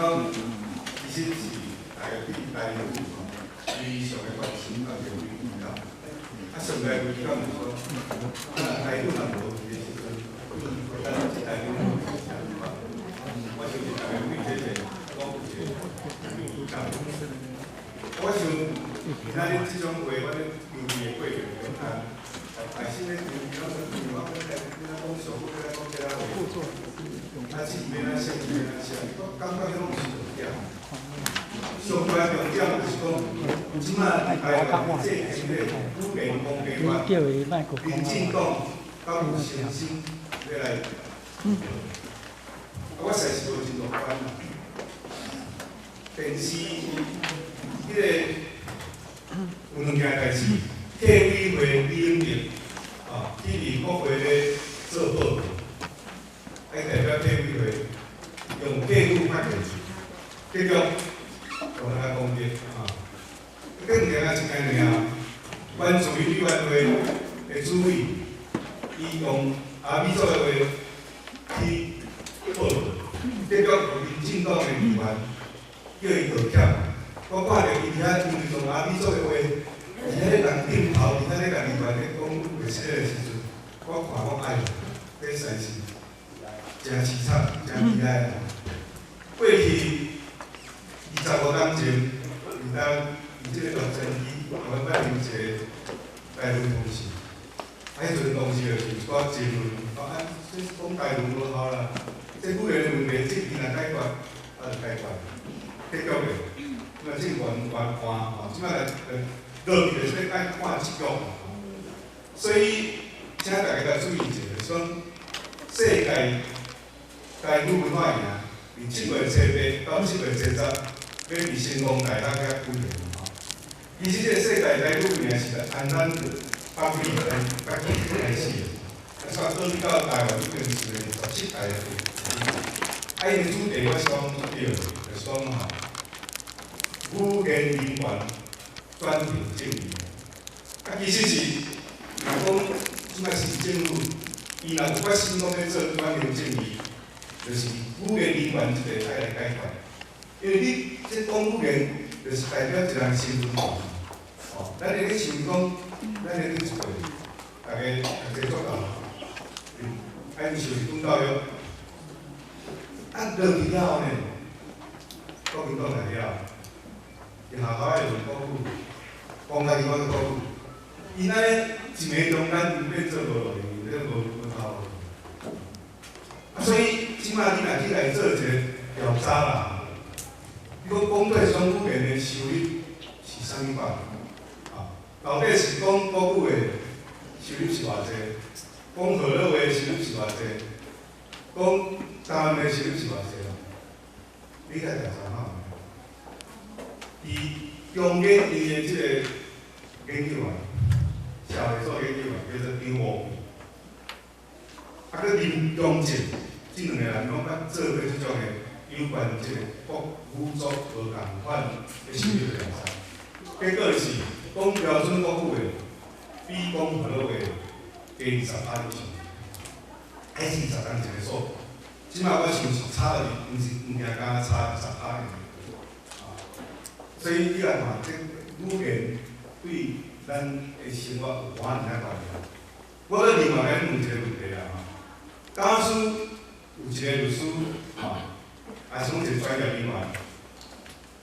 講，其實是大家對台語吼非常的關心，甲有危機感。啊，上大危機感就是講，啊，台語若無去的時陣，咱這台語是啥物款？我相信大家對這個攏有一個感。我想今仔日這種話，我咧籌備的過程中間，內心咧籌備，我講我咧講上好，咧講其他話，啊，字欲按怎寫，字欲按怎寫，我感覺彼攏毋是重點。上懸重點就是講，這馬台灣制定這個語言公平法，民進黨敢有誠心欲來？啊，我實在是無真樂觀啦。電視彼個有兩件代誌，客委會李永明啊，去佇國會咧做報告，愛代表客委會用客語發言，結果予人來攻擊啊！這兩件仔一件爾，原住民委員會的主委，伊用阿美族的話去報告，結果有民進黨的議員叫伊道歉。我看著伊佇遐因為用阿美族的話，佇遐咧共頂頭，佇遐咧共議員咧講話說的時陣，我看講哎喲，這實在是誠凄慘，誠悲哀。過去25冬前，佇當佇這個洛杉磯，台灣捌有一個台語同事，啊，彼陣同事就是一寡爭論，講啊，這講台語無效啦，這語言的問題，政治若解決，啊就解決，結局咧，這馬政權換換吼，這馬來落去就是欲愛換這局，所以請大家來注意一下，就是講世界台語文化營，佇7月初8到7月初10，欲佇成功大學遐舉行吼。其實這個世界台語文化是按咱北美來北京開始的，啊，煞倒去到台灣已經是17代的。啊，伊的主題我是講對，就是講吼，語言人權轉型正義。啊，其實是若講這馬是政府，伊若有決心講欲做轉型正義，就是語言人權這個愛來解決。因為你這講語言，就是代表一個人身份。哦，咱會去想講，咱會去一歲，大家大家做到，愛受日本教育，啊，落去了後呢，國民黨來了，佇學校愛用國語，講家己講國語，伊按呢一暝中間就變做無路用，變無無頭路。啊，所以這馬你若去來做一個調查啦，你講講對雙語言的收入是啥物款？啊，到底是講國語的收入是偌濟？講河洛話的收入是偌濟？講台灣的收入是偌濟？你來調查看覓？佇中研院的這個研究員，社會所研究員叫做張吳，啊，閣林中正，這兩個人攏捌做過這種的有關這個國語族無仝款的收入調查，結果是講標準國語的比講河洛話低20%以上，彼是20冬前的數。這馬我想是差了，毋是毋驚敢若差20%爾。啊，所以你來看，這語言對咱的生活有偌爾仔重要。我閣另外共你問一個問題啊，吼，假使有一個律師，吼，也是講一個專業人員，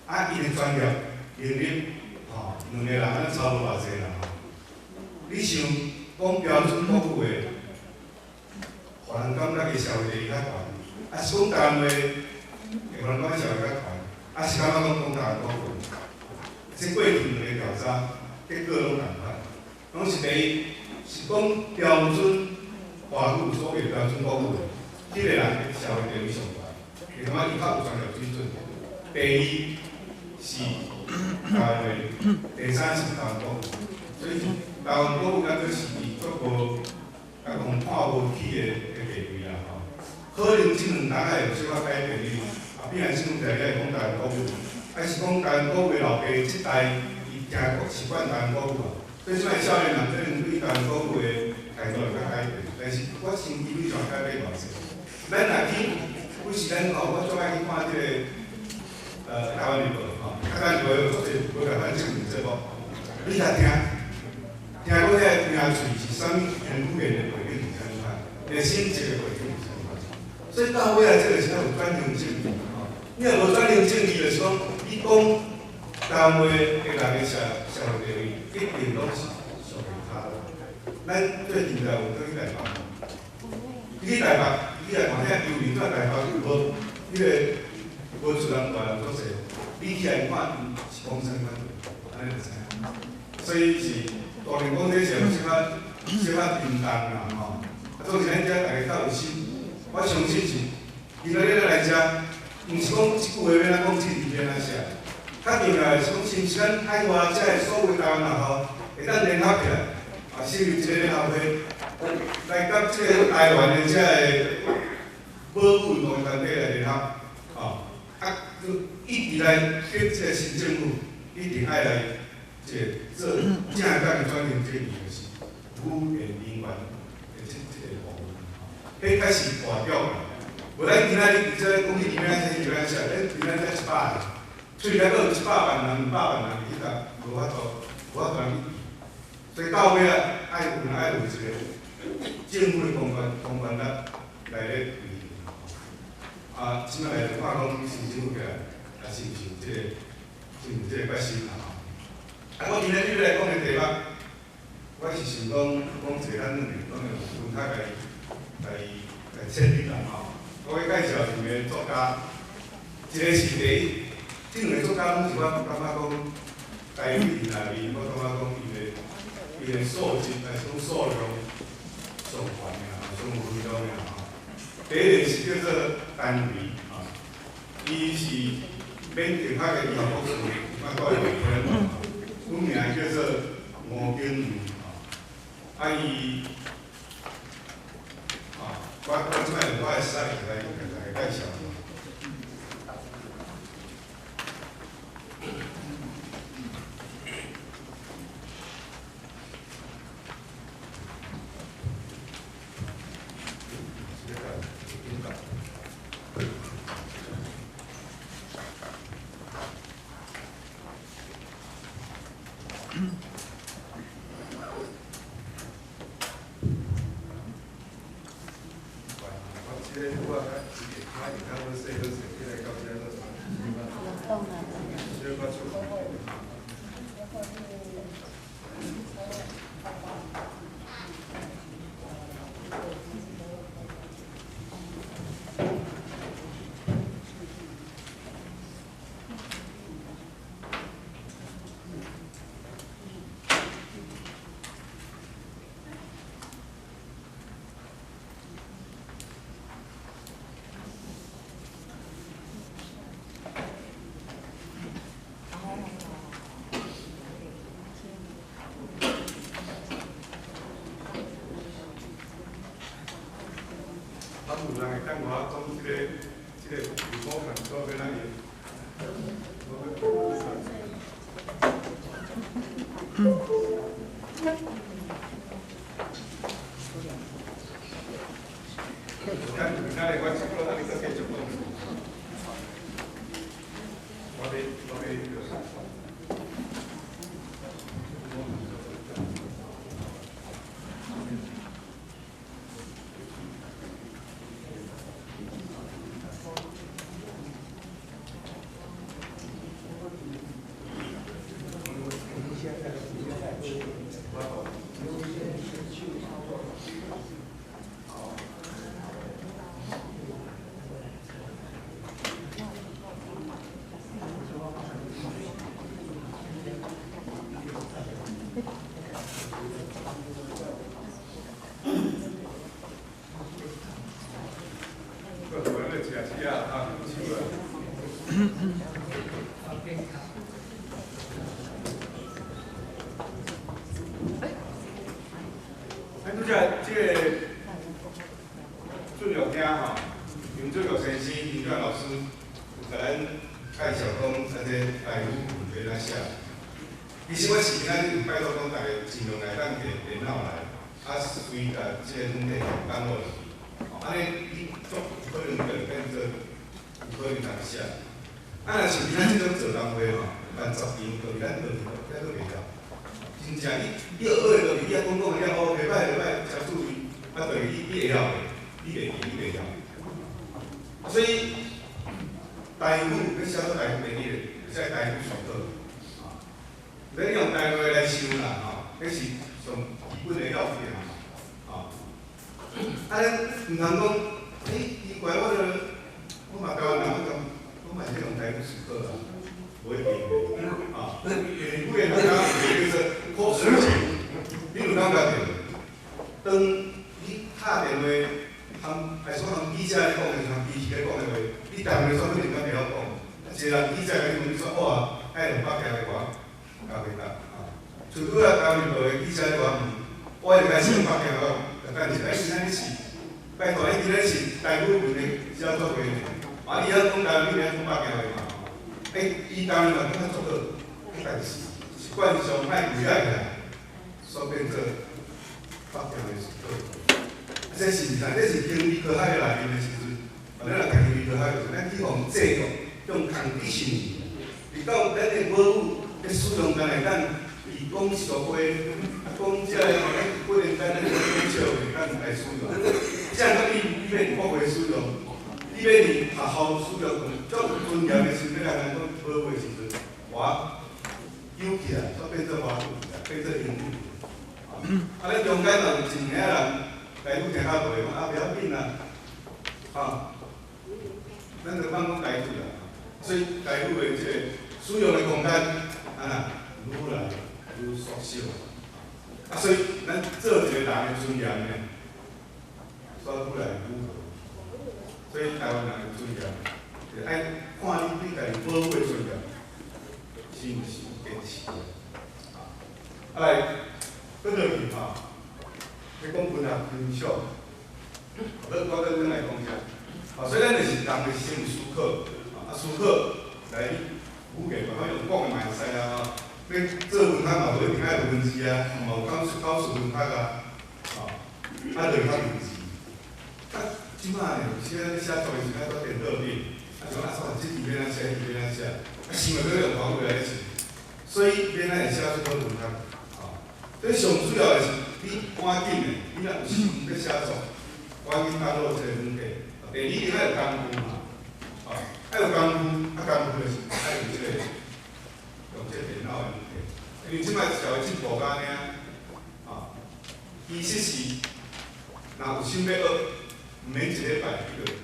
啊，伊的專業能力，吼，兩個人按呢差無偌濟啦，吼。你想講標準國語的，予人感覺伊社會地位較懸，啊是講台灣話，會予人感覺社會較懸，啊是感覺講講台灣國語？這過去兩個調查結果攏仝款，攏是第一是講標準華語，所謂標準國語的，彼個人的社會地位上懸，會感覺伊較有專業水準。第二是台灣話，第三是台灣國語，所以台灣國語敢閣是佇足無共看無起的地位啦吼。可能這兩冬仔會有小可改變，因為後壁的新聞台會講台灣國語，還是講台灣國語的老爸這代伊聽習慣台灣國語啊，所以這擺少年人可能對台灣國語的態度會較改變，但是我想基本上改變偌濟。咱若去，有時咱吼，我足愛去看這個台灣日報吼，台灣日報有足濟無共款政治節目，你若聽，聽講遐個聽喙是啥物，語言的背景是啥物款，個性質的背景是啥物款。所以到尾啊，這個是有轉型正義吼。你若無轉型正義，就是講你講台灣話的人的社會地位，一定攏是屬於跤。咱最近就有轉去台北，你去台北，你來看遐遊民蹛台北無，彼個無出人大人足濟，你起來看是講啥物款，按呢就知影。所以是當然講這是小可小可沉重啦吼。啊，總是咱遮大家較有心，我相信是，今仔日咱來遮，毋是講一句話欲按怎講，政治欲按怎寫，較重要的是講，是毋是咱海外遮的所有台灣學校會當聯合起來，啊，成立一個聯合會，來佮這個台灣的遮个保育運動團體來聯合，吼，啊，一直來逼這個新政府一定愛來這個做正當的轉型正義，就是語言人權的這個部分，吼，彼才是大局啦。無咱今仔日佇這講起欲按怎寫，欲按怎寫，咱今仔才100個，喙內閣有100萬人、200萬人佇彼搭，無法度，無法度通去。所以到尾啊，愛有一個政府的公權力來咧推行。啊，這擺來看講新政府起來，啊，是毋是有這個，是毋是這個決心啦吼？啊，我今仔日欲來講的題目，我是想講講一個咱兩個攏會分較來來切入啦吼。我欲介紹兩个作家，一個是第一，這兩個作家攏是我感覺講，台語內面，我感覺講伊的素質，還是講素養上懸的啦，上有分量的啦吼。第一個是叫做陳維，吼，伊是緬甸學的醫學博士，我住佇台灣，本名叫做吳景瑜，吼。啊伊，啊，我這擺用我的 slide 來共大家介紹。有人會當我講這個蘋果看做欲按怎用？等等下，我這個咱閣繼續講。我欲。咱拄才這个俊玉兄吼，林俊玉先生、林俊老師有共咱介紹講，啊這台語文欲按怎寫。其實我是今仔日有拜託講，大家盡量來當提電腦來，啊隨共這个軟體放落去，按呢你足有可能就變做有可能通寫。啊，啊，若是咱這種做工會吼，辦十場，就是咱落去，遐閣袂曉。真正你你學學的就是你啊講講了哦，袂歹袂歹，誠注意，啊，就是你你會曉袂？你袂記，你袂曉。所以台語欲寫做台語第一個，就是台語上好。啊，你用台語來想啦，吼，這是上基本的要件嘛，啊。啊，咱毋通講，欸，奇怪，我著我嘛台灣人，我講我嘛是用台語思考啊，無一定的，啊，因為幾個人講有一個叫做口述性，你有感覺著？當你敲電話含，還說含記者咧講的，含機器咧講的話，你台灣的煞可能較袂曉講。啊，一個人記者共你問你說，哇，愛用北京的話，共回答啊。像拄仔台灣日報的記者咧問，我會開始用北京話，就等一下，哎，今仔日是，拜託，你今仔日是台語文的寫作會呢？啊，你曉講台灣，你袂曉講北京話嘛？欸，伊當然嘛感覺足好，但是習慣上莫記起來，煞變做北京的思考。這是啥？這是行為科學內面的時陣，啊，咱若讀行為科學就是咱去予制度用 condition，直到咱的母語咧使用，敢會當伊講俗話，啊，講這個吼，咱忽然間咱講笑話，咱來使用。這樣講你你欲國話使用，你欲佇學校使用，足有尊嚴的時陣，咱講母語的時陣，我揪起來，煞變做華語，變做英語。啊，咱中間嘛有真爾人。台語聽較袂講啊，袂要緊啦，啊，咱就放講台語啦。所以台語的這個使用的空間，啊，愈來愈縮小。啊，所以咱做一個人的尊嚴呢，煞愈來愈無。所以台灣人的尊嚴，就愛看你對家己保護的尊嚴，是毋是有堅持的？啊，來，閣落去吼。欲講文學欣賞，我我閣轉來講遮。啊，所以咱就是人就是先有思考，啊思考來語言嘛，用講的嘛會使啊。欲做文學嘛，無一定愛有文字啊，嘛有口述口述文學啊，啊，就較文字。啊，這擺有時仔咧寫作的時陣，愛佇電腦頂，啊，像啊，煞這字欲按怎寫，彼字欲按怎寫，啊，想袂閣用華語來寫，所以欲按怎會寫出好文學？啊，所以上主要的是。你趕緊的，你若有心欲寫作，趕緊登錄這個軟體。第二，你愛有工具嘛，啊，愛有工具，啊，工具就是愛有這個用這個電腦的軟體。因為這擺社會進步到按呢，啊，其實是若有心欲學，毋免一禮拜你就會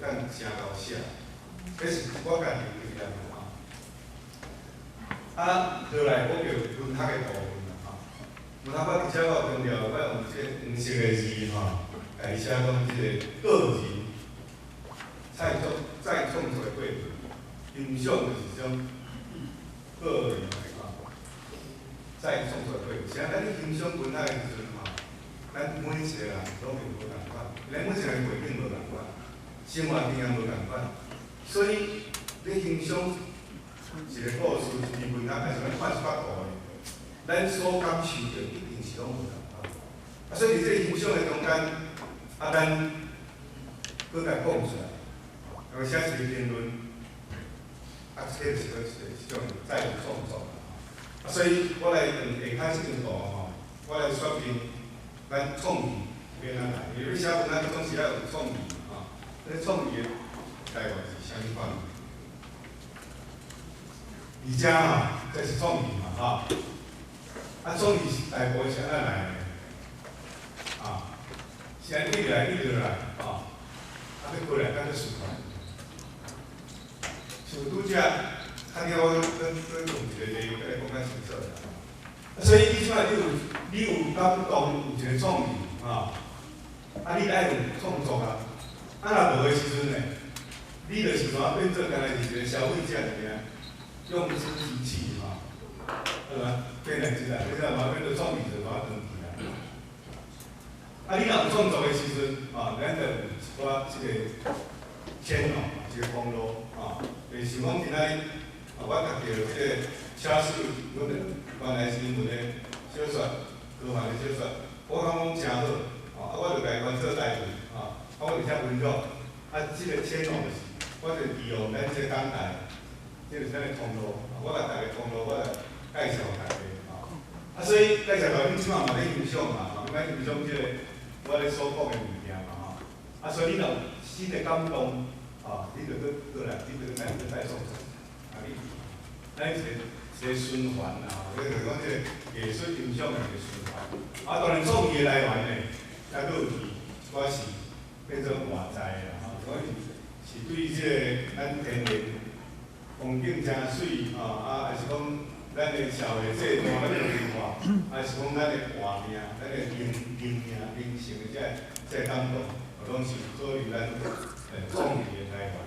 當誠𠢕寫。這是我家己的經驗啊。啊，落來我叫文學的部分。文學我佇遮我有強調，我用這個黃色的字吼，來寫講這個個人再創再創作的過程，欣賞就是這種個人啊，再創作的過程。是啊，咱咧欣賞文學的時陣吼，咱每一個人攏會無仝款，咱每一個人背景無仝款，生活經驗無仝款，所以你欣賞一個故事、一篇文學，還是咱看一幅圖的，咱所感受著一定是攏無仝款。啊，所以佇這個欣賞的中間，啊，咱閣共講出來，然後寫一個評論，啊，這就是閣一種再創作。啊，所以我來用下跤這張圖吼，我來說明咱創意欲按怎來，因為你寫文案總是愛有創意嘛，吼。這個創意的來源是啥物款？而且吼，這是創意嘛，吼。啊，創意是大部分是按怎來的？啊，是按呢一來一落來，吼，啊，欲過來，咱閣思考。像拄則，較了我閣閣用一個例子來講較清楚。啊，所以你這擺你有感動，有一個創意，吼，啊，你愛有創作啊，啊，若無的時陣呢，你就是怎變做敢若是一個消費者爾，用之即棄，吼，對吧？變來這個，你知嘛？變做創意就怎斷去啊？啊，你若有創作的時陣，啊，咱就有一寡這個線路，一個通路，啊，就是想講今仔日，啊，我讀著這個車手，阮原來是英文的小說，科幻的小說，我感覺講誠好，啊，我就共伊翻做台語，啊，啊，我佇遐分享，啊，這個線路就是，我就利用咱這個港台，這是咱的通路，我共大家通路，我來介紹大家吼。啊，所以介紹大家，恁這擺嘛咧欣賞嘛，吼，咱欣賞這個我咧所講的物件嘛，吼。啊，所以你若有新的感動，吼，你就閣過來，你就閣來閣再創作，啊，你，咱一個一個循環啦，吼，這就是講這個藝術欣賞的一個循環。啊，當然創意的來源呢，抑閣有一寡是變做外在的啦，吼，所以是對這個咱天然風景誠媠，吼，啊，還是講咱的社會制度、咱的文化，還是講咱的活命、咱的靈靈命、靈性的這個這個感動，攏是做為咱創意的來源。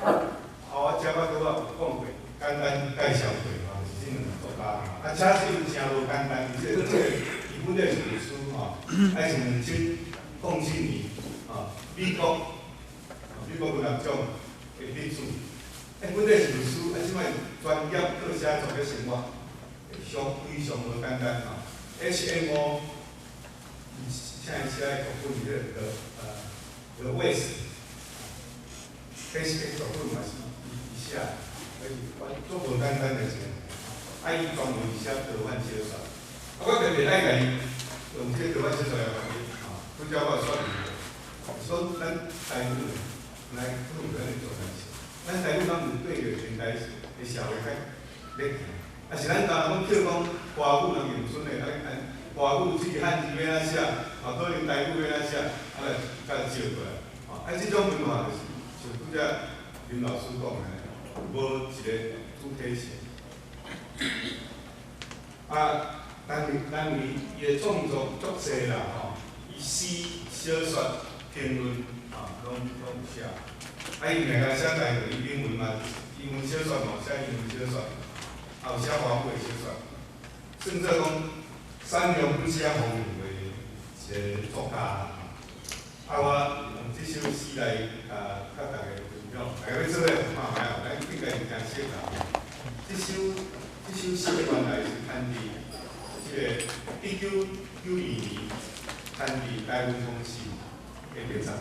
啊，我這擺拄仔有講過，簡單介紹過，吼，就是這兩個作家。啊，寫這誠無簡單，伊這個這個伊本來是律師吼，啊，是2007年，吼，美國文學獎的得主。欸，本來是律師，啊，這擺專業閣寫作咧生活，上非常無簡單吼。HMO，請伊寫的劇本是彼個The West，H 劇本嘛是伊寫，所以足無簡單的一個。啊，伊專門是寫科幻小說。啊，我特別愛共伊用這個科幻小說來講，吼，拄則我有說明過，說咱台語來可能咱會做代誌，咱台語敢有對著現代的社會較咧行，啊是咱當然講叫講華語人用準的，啊按華語這個漢字欲按怎寫，啊可能台語欲按怎寫，啊來共照過來，吼，啊這種文化就是像拄則林老師講的，無一個主體性。啊，當然當然伊的創作足濟啦，吼，伊詩、小說、評論，吼，攏有寫。啊，伊毋但寫台語，伊英文嘛，英文小說嘛有寫英文小說，也有寫華語的小說。算做講善良不寫風雲的一個作家。啊，我用這首詩來啊，佮大家分享，大家欲做伙看覓啊？咱應該是誠熟啦。這首詩原來是刊佇這個1992年刊佇台灣通信的第十五期。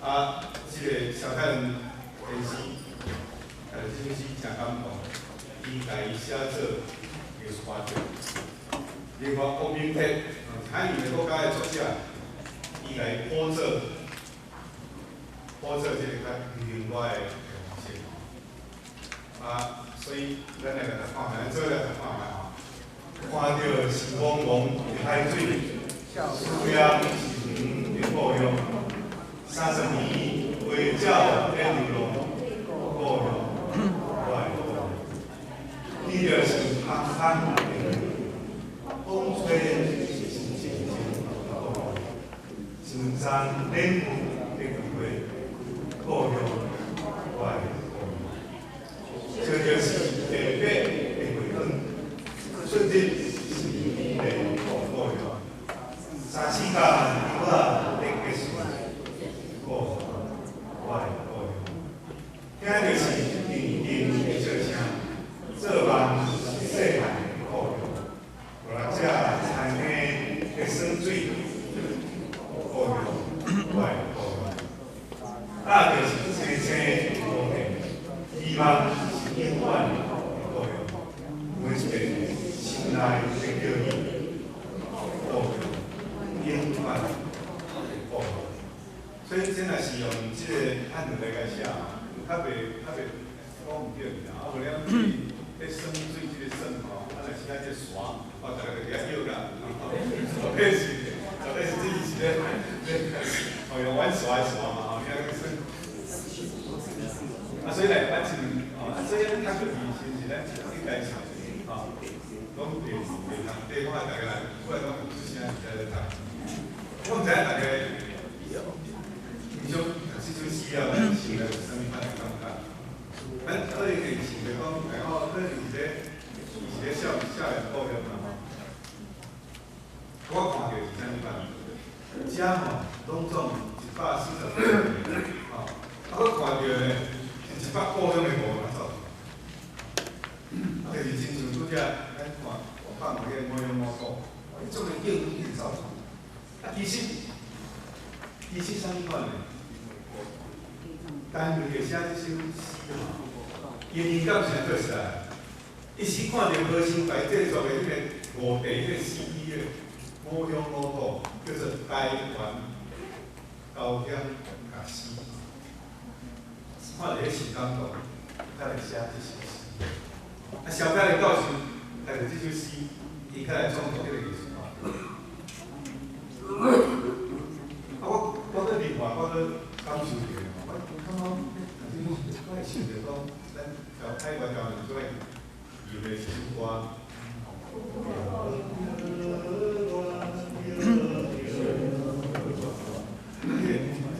啊，這個蕭泰仁先生，這首詩誠感動，伊共伊寫做藝術畫作。另外，郭明鐵，海洋的國家的作者，伊來譜作，譜作這個較另外的方式。啊，所以咱來共看覓，咱做來看覓吼。看著是茫茫的海水，思念是遠的故鄉。30年花鳥在流浪，故鄉，我的故鄉。見著是空空的風吹是靜靜的故鄉。想昨年的聚會，故鄉，我的故鄉。笑著是地白的月光，春日是美麗的故鄉。三四工我的結束，故鄉，我的故鄉。聽著是陣陣的笑聲，做夢是細漢的故鄉。五六隻餐廳的耍水，故鄉，我的故鄉。搭著是青青的路線，希望是永遠的故鄉。每一個心內的叫你，故鄉，永遠的故鄉。所以這若是用這個漢字來共寫，較袂講毋對去啦。啊，無了對咧耍水這個耍吼，啊若是寫這個沙，哦，逐個就佇遐叫甲，絕對是這是咧，哦，用玩耍的耍嘛，吼，你遐去耍。啊，所以來咱是，哦，啊，所以咱讀個字是毋是咱應該是，吼，攏會會通對，看逐个人，過來攏有出聲佇遮咧讀。我毋知影逐家欣賞讀這首詩了，咱心內有啥物款的感覺？咱可能會想著講，哎吼，可能伊是咧少少年故鄉啦吼。我看著是啥物款？遮吼攏總140個，吼，啊，我看著咧是100故鄉的無法走。啊，就是親像拄則咱看我放的彼個摩樣摩講，彼種的景一直走出。啊，其實啥物款呢？單純寫這首詩吼，伊靈感是按怎來？伊是看著何秀才製作的彼個五地彼個 CD 的五鄉五土，叫做台灣高險甲詩，看著彼是感動，才來寫這首詩。啊，蕭嘉玲教授讀著這首詩，伊較來創作這個藝術畫。啊，我閣另外我閣感受著，我感覺，我會想著講，咱台灣教人做愛用的一首歌。彼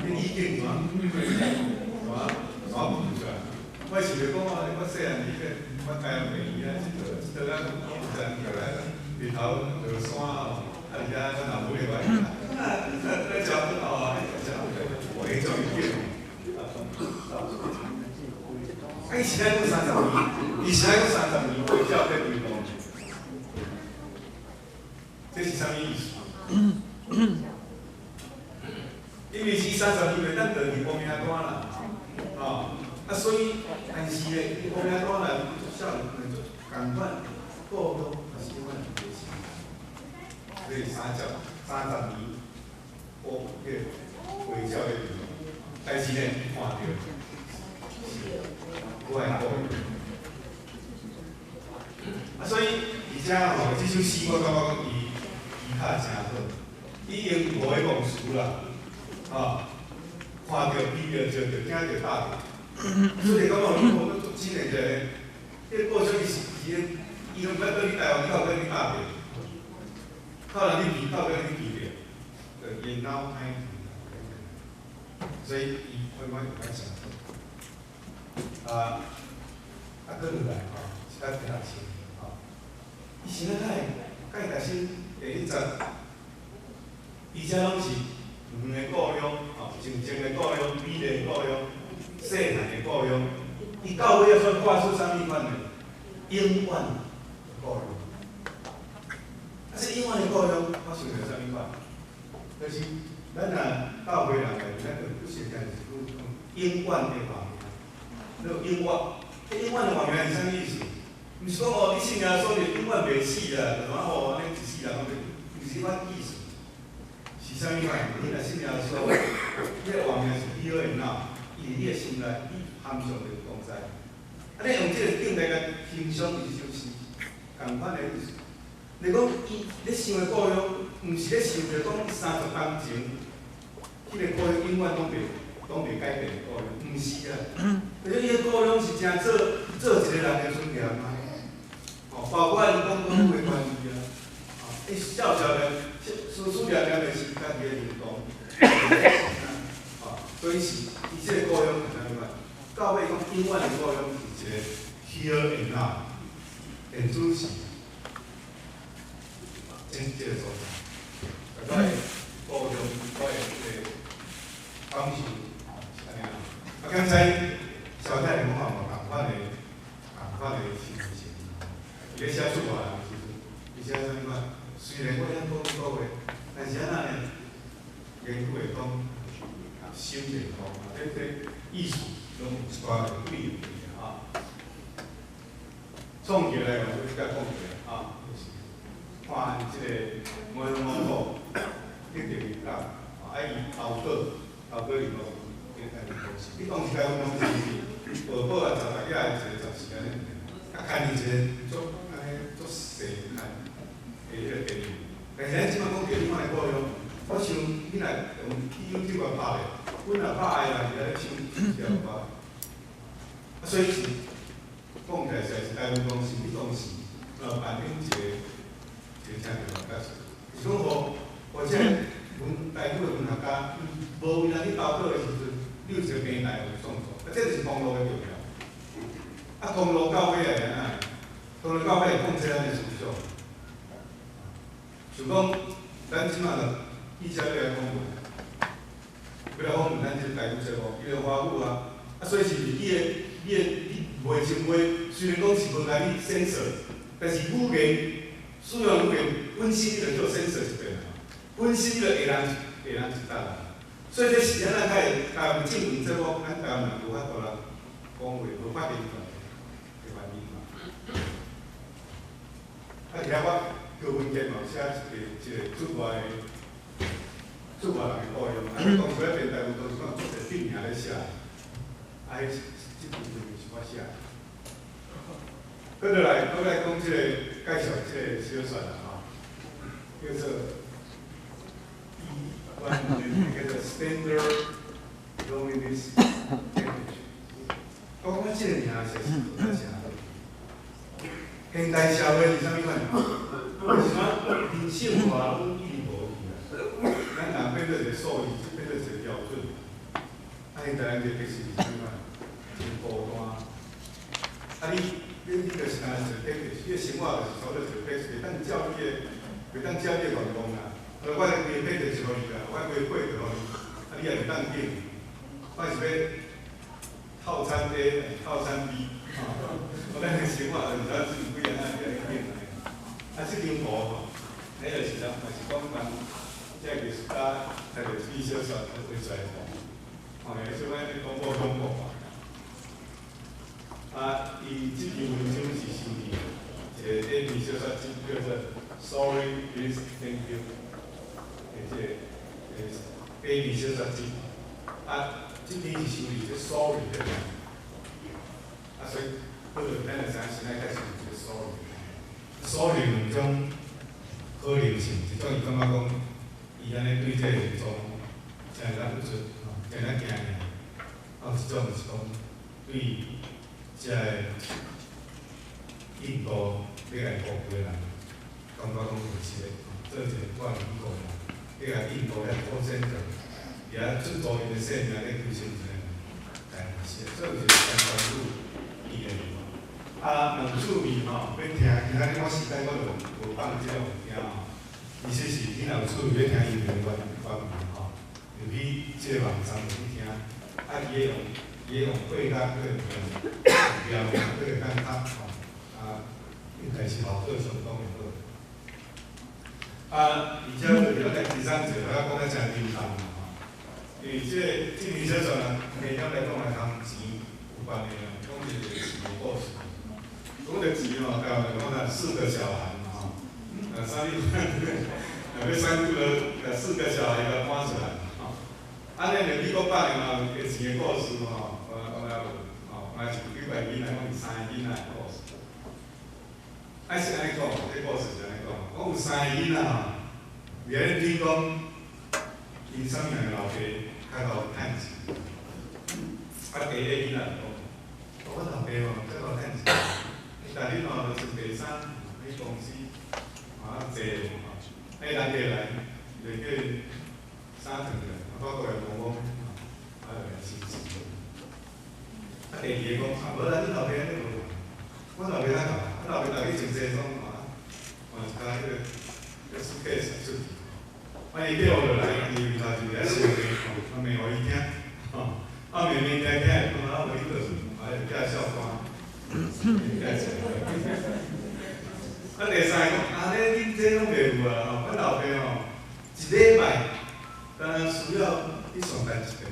個意境怎怎怎浮出來？我想著講啊，我細漢時咧，我台南病院啊，佚佗佚佗啊，有陣起來日頭落山吼，啊，而且阮老母咧話，啊，咧食飯哦，食會種意境。啊，伊是愛講三十年，伊是愛講三十年會照在歸路，這是啥物意思？因為是三十年袂當倒去報名單啦，吼，啊，所以，但是咧，伊報名單啦，伊足少年，足仝款，故鄉也是永遠佇心內，所以30年，報彼個回照咧歸路，但是咧，伊看著是我的故鄉。啊，所以而且吼，這首詩我感覺講伊伊較誠好，伊用五個動詞啦，吼，看著、鼻著、食著、聽著、踏著，所以感覺你無足真的一個，彼個故事伊是伊伊攏毋捌倒去台灣，伊靠欲去踏著，靠人去鼻，靠欲去鼻著，就伊腦海，所以伊我感覺較誠好。啊，啊，閣落來吼，是較聽較清吼。伊是咱會介大師第一集，伊遮攏是遠的故鄉，吼，靜靜的故鄉，美麗的故鄉，細漢的故鄉。伊到尾仔煞畫出啥物款呢？永遠的故鄉。啊，這永遠的故鄉，我想著啥物款？就是咱若教會人內面，咱就不是聽一句講永遠的畫面，那永遠，這永遠的畫面是啥物意思？毋是講哦，你信耶穌就永遠袂死啦，就怎哦，按呢一世人攏袂，毋是這款意思。是啥物款？你若信耶穌，你的畫面是 here and now，伊佇你的心內，你含上帝同在。啊，你用這個境來共欣賞這首詩，仝款的意思。你講伊咧想的故鄉，毋是咧想著講30冬前，彼個故鄉永遠攏袂改變的故鄉，毋是啊。而且伊的故鄉是誠做做一個人的尊嚴啊。哦，包括伊講講的關係啊，哦，伊笑笑的，思思念念的是家己的認同，哦，所以是伊這個故鄉是啥物款？到尾講永遠的故鄉是一個 here and now，現主時，這這個所在，我的故鄉，我的這個感受是按呢啊。啊，剛才蕭太講嘛，仝款的，仝款的心情。伊咧寫出來的時陣，伊寫啥物款？雖然我曉講國話，但是按怎呢？言語會通，心會通，這意思攏有一寡對應的啊。創起來，我就甲講起來啊，就是看這個五鄉五土得著靈感，啊，伊投稿，投稿伊講，伊當時台灣當時是報報啊，十六頁一個雜誌按呢，啊，看伊一個足按呢足細看的彼個電影。但是咱這擺講著這款的故鄉，我想你若用 YouTube 拍咧，阮若拍的人伫遐咧唱唱條歌，啊，所以是講起來實在是台灣當時，彼當時扮演一個誠重要角色。是講吼，或者文台語的文學家，無為人去投稿的時陣，你有一個平台予伊創作，啊，這就是通路的重要。啊，通路到尾會按怎？通路到尾會控制咱的思想。像講，咱這擺就記者欲來訪問，欲來訪問咱這個台語節目，伊就華語啊，啊，所以是毋是你的你話前話，雖然講是無共你 censor，但是語言使用語言本身你就叫 censor 一遍啊，本身你就下人下人一等啊。所以這是按怎較會台灣政治節目，咱台灣人無法度來講話，無發言權的原因嘛。啊，而且我高文傑嘛有寫一個出外人的故鄉，啊，當初咧電台有當時講足濟筆名咧寫，啊，彼這部分是我寫。閣落來，閣來講這個介紹這個小說啦吼，叫做叫做 Standard Loneliness Package。我感覺這個名實在是真誠好。現代社會是啥物款？就是講人性化攏已經無去啊。咱人變做一個數字，變做一個標準。啊，現代人就其實是啥物款？真孤單。啊你就是敢若一個 package，你的生活就是差不多一個 package，袂當照你的願望啦。啊，我規個 package 予你啦，我規個配就予你，啊，你也袂當揀。我是欲套餐 A 還是套餐 B？吼，咱的生活就是咱自己幾樣啊，你愛揀來。啊，這張圖吼，彼就是啥？嘛是講咱這個藝術家摕著這篇小說畫出來的圖。吼，小可咧講過恐怖吧。啊，伊這篇文章是收佇一個短篇小說集，叫做《Sorry, Please, Thank You》的這個短篇小說集。啊，這篇是收佇這 Sorry 這邊。啊，所以好，咱就知影現在開始有這個 Sorry。Sorry 兩種可能性，一種伊感覺講，伊按呢對這個現狀誠會當不出，吼，誠會當驚嚇。啊，有一種就是講對這个印度欲來孤僻的人，感覺講有是咧，做一個掛美國人，欲來印度遐 call center，伫遐出租𪜶的性命咧規身一个代志，所以有一個相關度伊的。啊，若有趣味吼，欲聽，今仔日我時間我就無放這個物件吼。其實是你若有趣味欲聽伊的原文吼，就去這個網站去聽，啊，伊會用配樂去標，去會當讀吼，啊，應該是效果相當的好。啊，而且就了來第三者，我講得誠沉重吼，因為這個這篇小說啊，其實來講來和錢有關的啊，講一個錢的故事。講著錢吼，台灣就講啦，四個小孩嘛吼，啊，啥物，若欲選舉了，四個小孩共搬出來吼。按呢，美國版的嘛，有錢的故事吼，我講了無吼，嘛是幾個囡仔，講是三個囡仔的故事。啊是按呢講，這故事是按呢講，講有三個囡仔吼，佇咧聽講，𪜶啥物人的老爸較𠢕趁錢。啊，第一個囡仔就講，我老爸吼較𠢕趁錢，伊逐日吼就穿白衫去公司，啊坐吼，啊伊人客來，就叫伊衫脫起來，啊我過來摸摸，啊就來收錢。啊，第二个講，啊無啦，恁老爸按呢無，阮老爸較𠢕，阮老爸逐日穿西裝吼，換一跤彼個 suitcase 出去，啊伊叫落來，伊面頭就佇遐燒罵吼，啊罵予伊聽，吼，啊罵罵聽聽，講啊無你倒去，啊就寄笑看，寄笑。啊第三个講，啊咧恁這攏袂有啊吼，阮老爸吼，一禮拜敢若需要去上班一遍，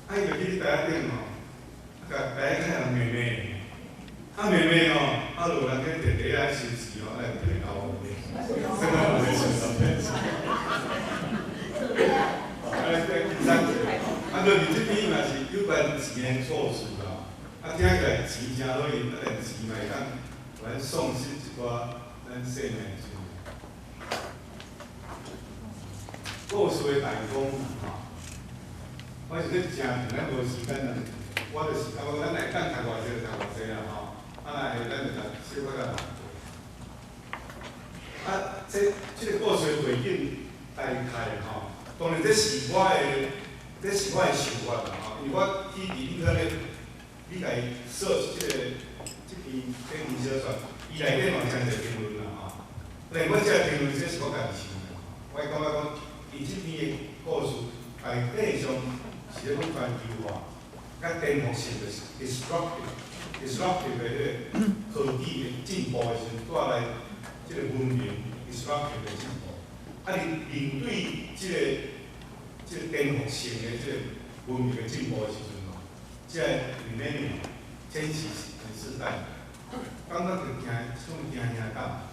啊伊就去台仔頂吼，啊共台仔較人罵罵，啊罵罵吼，啊就有人去摕袋仔收錢吼，來摕交予伊，這個有咧收十塊錢。啊，這第三個，啊，就佇這邊嘛是有關錢的故事啦。啊，聽起來錢誠好用，啊，但錢嘛會當予咱喪失一寡咱生命的自由。故事的大綱吼，我是咧誠咱無時間啦，我就是感覺咱會當讀偌濟就讀偌濟啦吼，啊，若會咱就讀小可較難過。啊，這個故事的背景大概吼，當然這是我的想法啦吼，因為我去佇 internet，你共伊 search 這篇短篇小說，伊內底嘛有誠濟評論啦吼。但我這個評論這是我家己想的，我感覺講，伊這篇的故事大體上是咧講全球化，佮顛覆性就是 disruptive，disruptive 的彼個科技的進步的時陣，帶來這個文明 disruptive 的進步。啊，你面對這個這個顛覆性的這個文明的進步的時陣吼，這個 millennium 千禧世代，感覺著驚，這種驚嚇感，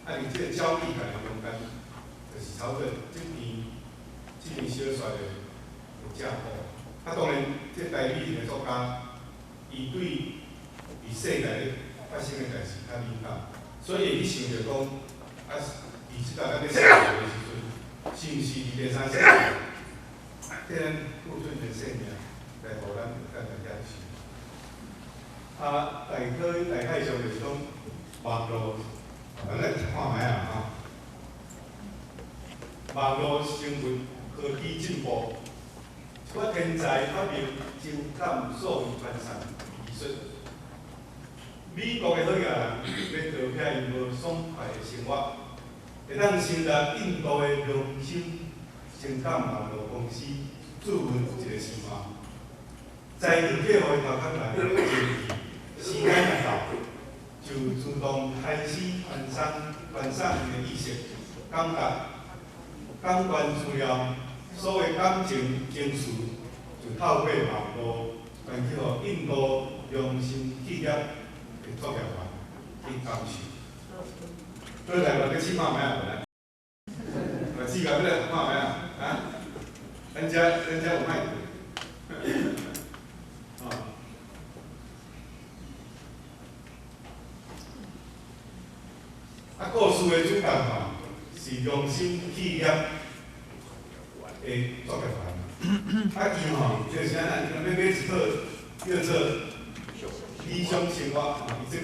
啊，佇這個焦慮感的中間，就是差不多這篇小說的架構。啊，當然，這個台語的作家，伊對佇世界咧發生的代誌較敏感，所以會去想著講，啊，佇這個咱咧生活的時陣，是毋是佇第三世界，替咱付出的性命來予咱會當來享受？啊，大概上就是講網路，咱來看覓啊吼。網路生物科技進步，一寡天才發明情感數位傳送技術。美國的好額人欲逃避𪜶無爽快的生活，會當成立印度的良心情感網路公司，注文一個示範。在佇客戶的頭殼內前期，時間一到，就自動開始傳送𪜶的意識、感覺、感官資料，所有感情情緒，就透過網路傳去予印度良心企業的作業員去感受。倒來我去試看覓啊？無來？我試下欲來看覓啊？啊？咱遮有麥克。啊。啊，故事的主角吼是良心企業的作業員。啊，伊吼就是按怎，伊欲買一套叫做理想生活，伊這閣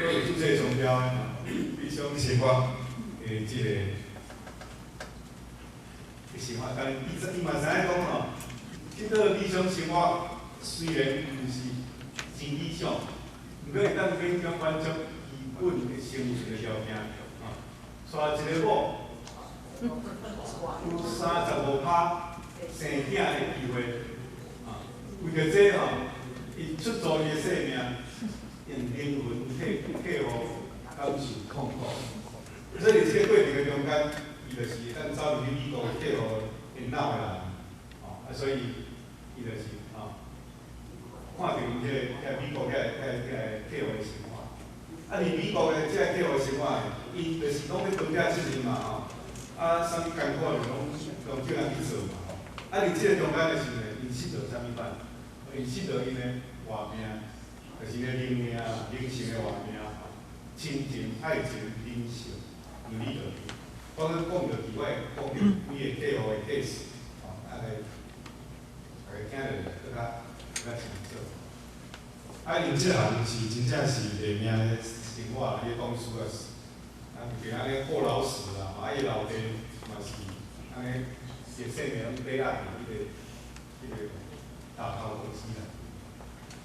有註冊商標的吼，理想生活的這個生活，但是伊嘛知影講吼，這套理想生活雖然毋是真理想，毋過會當勉強滿足基本的生存的條件，吼，娶一個某，有35%生囝的機會，啊，為著這吼，伊出租伊的性命，用靈魂替客戶感受痛苦。所以佇這個過程的中間，伊就是會當走入去美國客戶的腦的內，吼，啊，所以伊就是吼，看著𪜶這個遐美國遐客戶的生活。啊，佇美國的這個客戶生活，𪜶就是攏欲扛這責任嘛吼，啊，啥物艱苦就攏叫人去做嘛吼。啊，佇這個中間的時陣，𪜶失著啥物款？𪜶失著𪜶的活命，就是𪜶的靈命、靈性的活命，親情、愛情、人性，倫理道德。我閣講著去，我會講著幾個客戶的 case，吼，啊來，大家聽著閣較清楚。啊，𪜶這項是真正是賣命的生活，伊的公司也是，啊，就按呢過勞死啦，啊，伊老爸嘛是按呢，伊的性命攏抵押佇彼個大頭公司啦。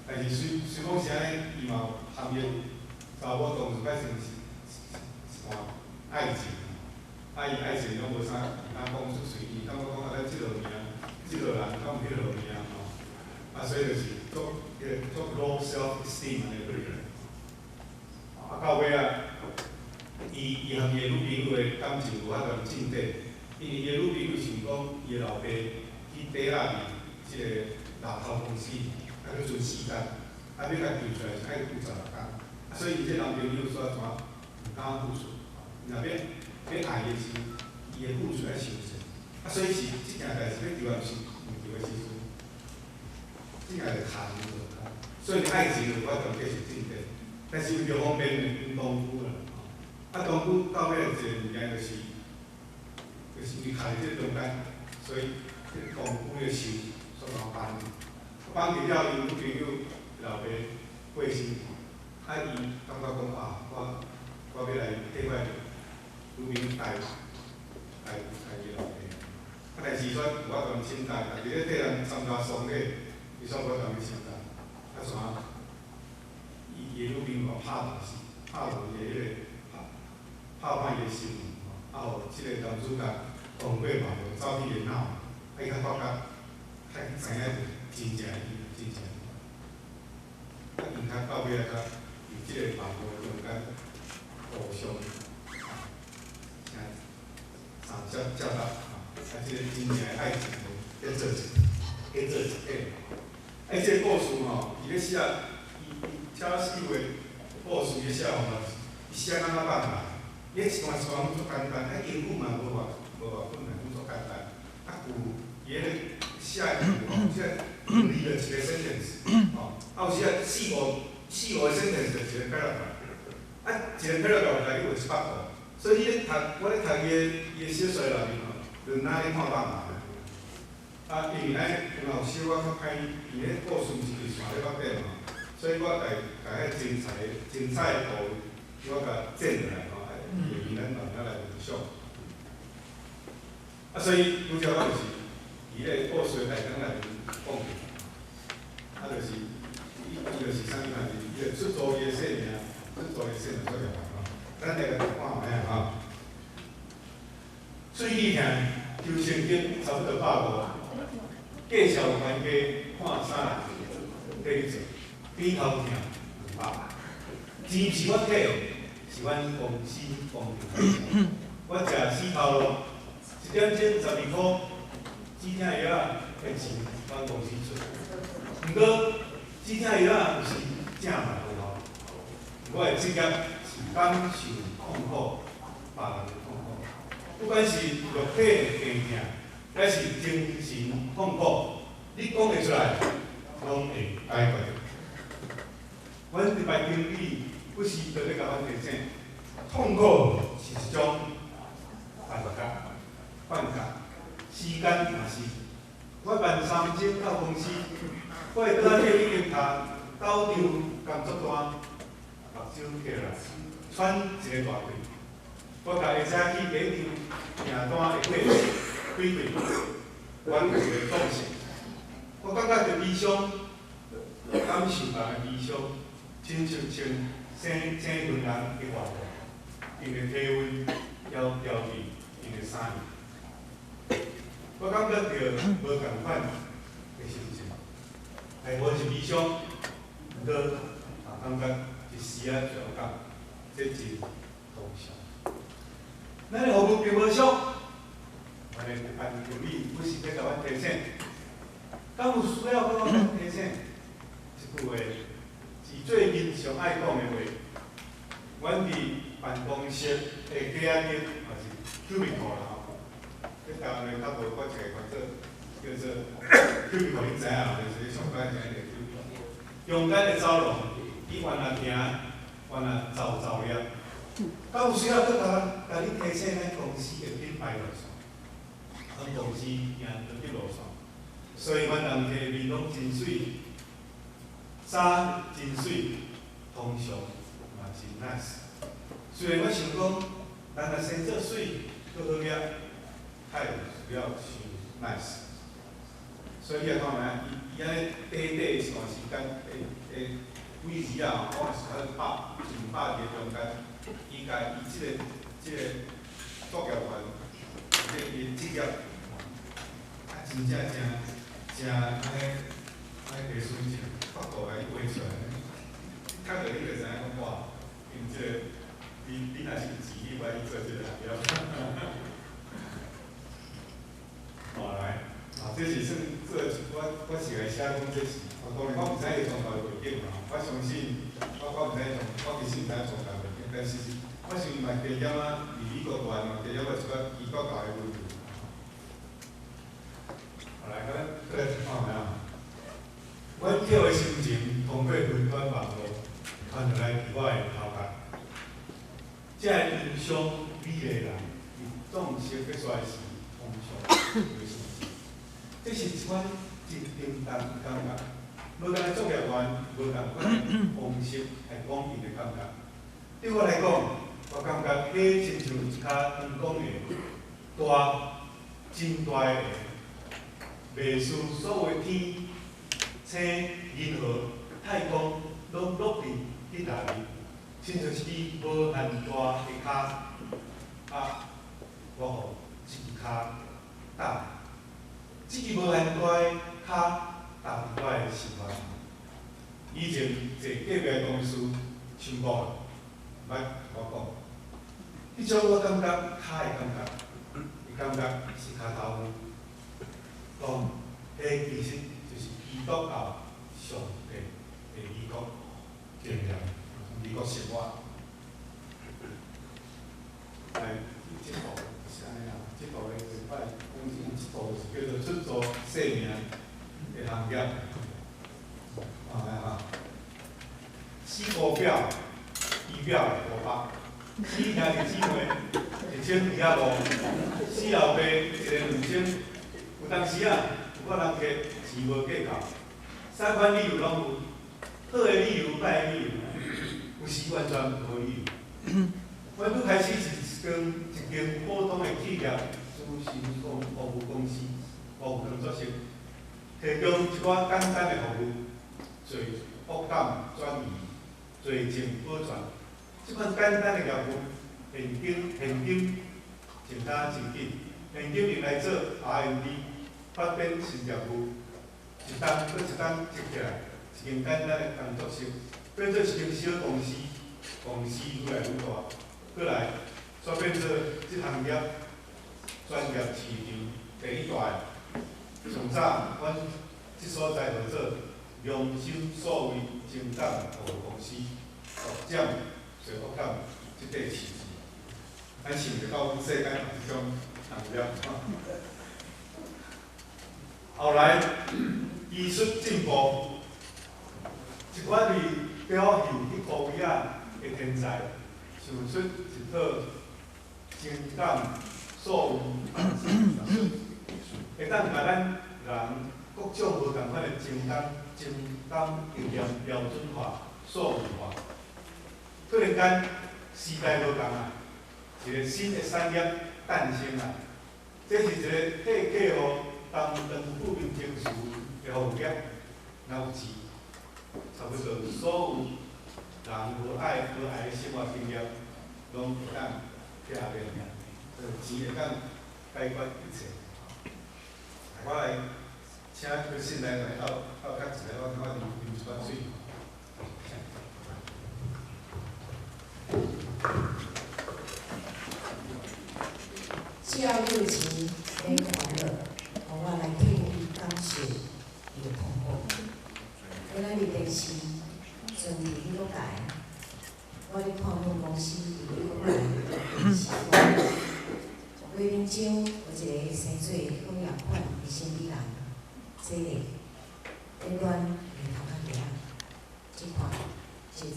但是雖講是按呢，伊嘛有含伊查某同事較像是一段愛情，啊，伊愛情攏無啥通講出喙，伊感覺講啊，咱這落命，這落人敢有彼落命吼，啊，所以就是足彼個足 low self esteem 按呢過來。啊，到尾啊，伊和伊的女朋友的感情無法度進展，因為伊的女朋友想講，伊的老爸去抵押佇這個獵頭公司，啊，閣存時間，啊，欲共救出來是愛96工，啊，所以伊這男朋友煞怎毋敢付出，若欲愛的時，伊的付出愛傷濟，啊，所以是這件代誌欲求也毋是毋求的時陣，這件就牽所以愛情無法度繼續進展，但是為著方便，𪜶同居啦，啊，同居到尾一個物件就是因為徛佇這中間，所以這同居的心煞共綁住，綁住了，𪜶女朋友老爸過身，啊，伊感覺講啊，我欲來替我女朋友代伊老爸，啊，但是煞無法度承擔，家己咧替人參加喪禮，伊煞無法度去承擔，啊，怎？伊的女朋友拍斷死，拍斷伊的彼個拍歹伊的心，啊，予這個男主角通過網路走去伊的腦，啊，伊才發覺，才知影真正伊，真正伊，啊，𪜶較到尾仔較佇這個網路中間互相，相接接納，啊，這个真正的愛情咧做一，咧做一體。啊，這个故事吼，伊咧寫，伊伊查爾斯的故事伊寫吼，伊寫感覺放慢，伊一段一段攏足簡單，啊，英語嘛無偌無偌困難，攏足簡單。啊，句伊彼個寫的句吼，寫兩字就一個 sentence，吼，啊有時啊四五四五個 sentence 就一個 paragraph，啊一個 paragraph 內底有100個，所以你咧讀，我咧讀伊的伊的小說內面吼，就若咧看放慢。啊，因為咱有小可較歹，伊彼故事毋是佇線咧發展吼，所以我共共彼精彩精彩的部分，我共剪落來吼，啊，下面咱慢慢來分享。啊，所以拄則我就是佇彼個故事的大綱內面講著，啊，就是伊伊就是啥物嘛？伊就出租伊的性命，出租伊的性命做業吼。咱來來看覓啊吼。喙齒疼，求生金差不多150。介紹冤家看啥人替你做，鼻頭疼200。錢毋是我摕的，是阮公司公平。我食死頭路，1點鐘12箍，止疼藥仔的錢阮公司出。毋過止疼藥仔有時正嘛無效。我的職業是感受痛苦，別人的痛苦，不管是肉體的病痛，還是精神痛苦，你講會出來，攏會解決。阮特別經理不時就咧共阮提醒，痛苦是一種幻覺，幻覺，時間嘛是。我辦3鐘到公司，我的桌仔底已經敲9張工作單，目睭閉來，喘一个大氣。我共下車去第一張訂單的過程，開開，阮有一个動線。我感覺著悲傷，感受人的悲傷，親像穿生生份人的外套，𪜶的體溫猶調佇𪜶的衫裡。我感覺著無仝款的心情，大部分是悲傷，毋過也感覺一絲仔調感，這真通常。咱的服務並無俗，阮的班經理不時咧共阮提醒，敢有需要閣我提醒？這句話是最近上愛講的話。阮佇辦公室的格仔間，嘛是 cubicle 啦吼。這台灣的較無，我一个叫做叫做 cubicle，恁知影無？就是上班時陣個 cubicle。中間的走廊，伊原來行，原來走走了。敢有需要閣共共你提醒咱公司的品牌路線？咱公司行特別路線，所以阮人客面攏真媠，衫真媠，通常嘛真 nice。雖然我想講，人若生做媠，閣好額，較會需要傷 nice。所以你也看覓，伊伊按呢短短一段時間，的的幾字啊，我是較拍真拍佇中間，伊共伊這个這个作業員，這個伊的職業，啊，真正誠誠按呢按呢藝術真角度來畫出來，讀著你就知影講哇，𪜶這个你你若是有錢，你會去做這個行業。好來，啊，這是算做我我是來寫講這是，我當然我毋知伊宗教的背景嘛，我相信我我毋知宗，我其實毋知宗教背景，但是我相信嘛加減仔佇美國大嘛加減仔一寡基督教的文化。好來，咱過來看覓啊？阮捡的心情通過雲端網路傳入來佇我的頭殼。這个欣賞美麗人，佇葬式結束時，通常會心情。這是一款真沉重的感覺，無仝作業員無仝款的方式來講𪜶的感覺。對我來講，我感覺彼親像一跤天公的大、真大的袂輸所有天、星、銀河、太空，攏落佇彼內面，親像一支無限大的跤，啊，我予一支跤踏，這支無限大的跤踏佇我的心內。以前坐隔壁的同事想講，毋捌共我講，彼種我感覺跤的感覺，會伊感覺是跤頭有，講彼其實就是基督教上帝的美國經驗，美國生活。來，這部是按呢啦，這部的禮拜講有一部是叫做出租姓名的行業。啊來哈，四五表，二表500，四兄弟姊妹1225，四老爸一个2000，有當時啊，有個人客錢無計較，啥款理由攏有，好的理由，歹的理由，有時完全無理由。阮拄開始是一間普通的企業諮詢服務公司，服務工作室，提供一寡簡單的服務，做惡感轉移、罪證保全，這款簡單的業務，現金增加真緊，現金用來做 R&D 發展新業務，一單閣一單積起來，一間簡單的工作室，變做一間小公司，公司愈來愈大，閣來煞變做這行業專業市場第一大的。上早，阮這所在號做良心數位情感服務公司，獨佔罪惡感這塊市場。咱想袂到世間有這種行業。後來技術進步，一寡佇表現彼高位仔的天才，想出一套情感數位技術，會當共咱人各種無仝款的情感經驗標準化、數位化。突然間時代無仝啊，一個新的產業誕生啊！這是一個替客戶擔當負面情緒的服務業，若有錢，差不多所有人無愛無愛的生活經驗，攏會當拆變，錢會當解決一切。我來請佢先來鬥鬥較一下，我感覺啉一寡水。只要有錢免煩惱，予我來替伊感受伊的痛苦。今仔日電視船佇美國台，我咧看阮公司佇美國台電視廣告。畫面中有一个生做好額款的小美人，坐咧咧暖伊頭殼仔，這看就知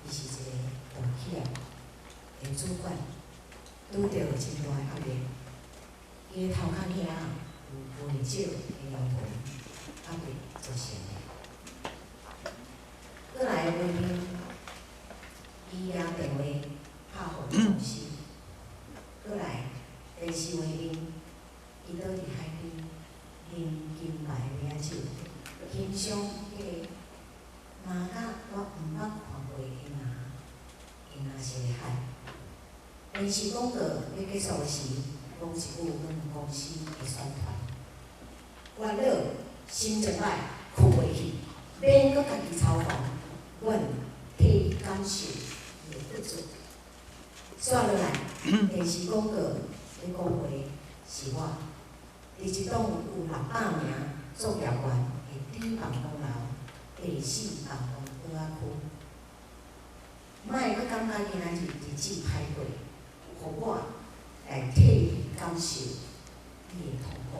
伊是一个大企業的主管，拄著真大的壓力。伊的頭殼遐有袂少的腰紋，壓力造成的。閣來畫面，伊也電話拍予公司，閣來電視畫面，伊倒佇海邊啉金牌梅仔酒，欣賞彼个藍甲我毋捌看過的藍，的藍色的海。電視廣告欲結束時，講一句阮公司的宣傳。月老心情歹，睏袂去，免閣家己操煩，阮替伊感受伊的不足。煞落來，電視廣告咧講話是我，佇一棟有600名作業員的低辦公樓第四辦公桌仔區。莫閣感覺今仔日日子歹過，予我來替伊感受伊的痛苦。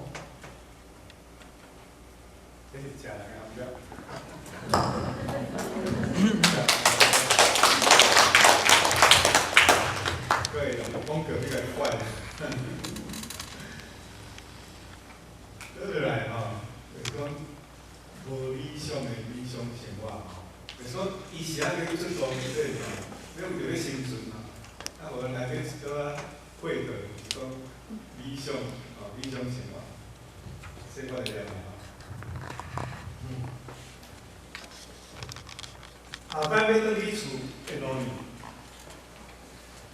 這是食人的行業。對，廣告比較快。倒落來吼，就是講無理想的理想生活吼，就是講伊是按呢去出路這吼，你有著欲生存嘛，啊無內底一寡配套，就是講理想吼，理想生活，生活的念吼。後擺欲轉去厝的路呢，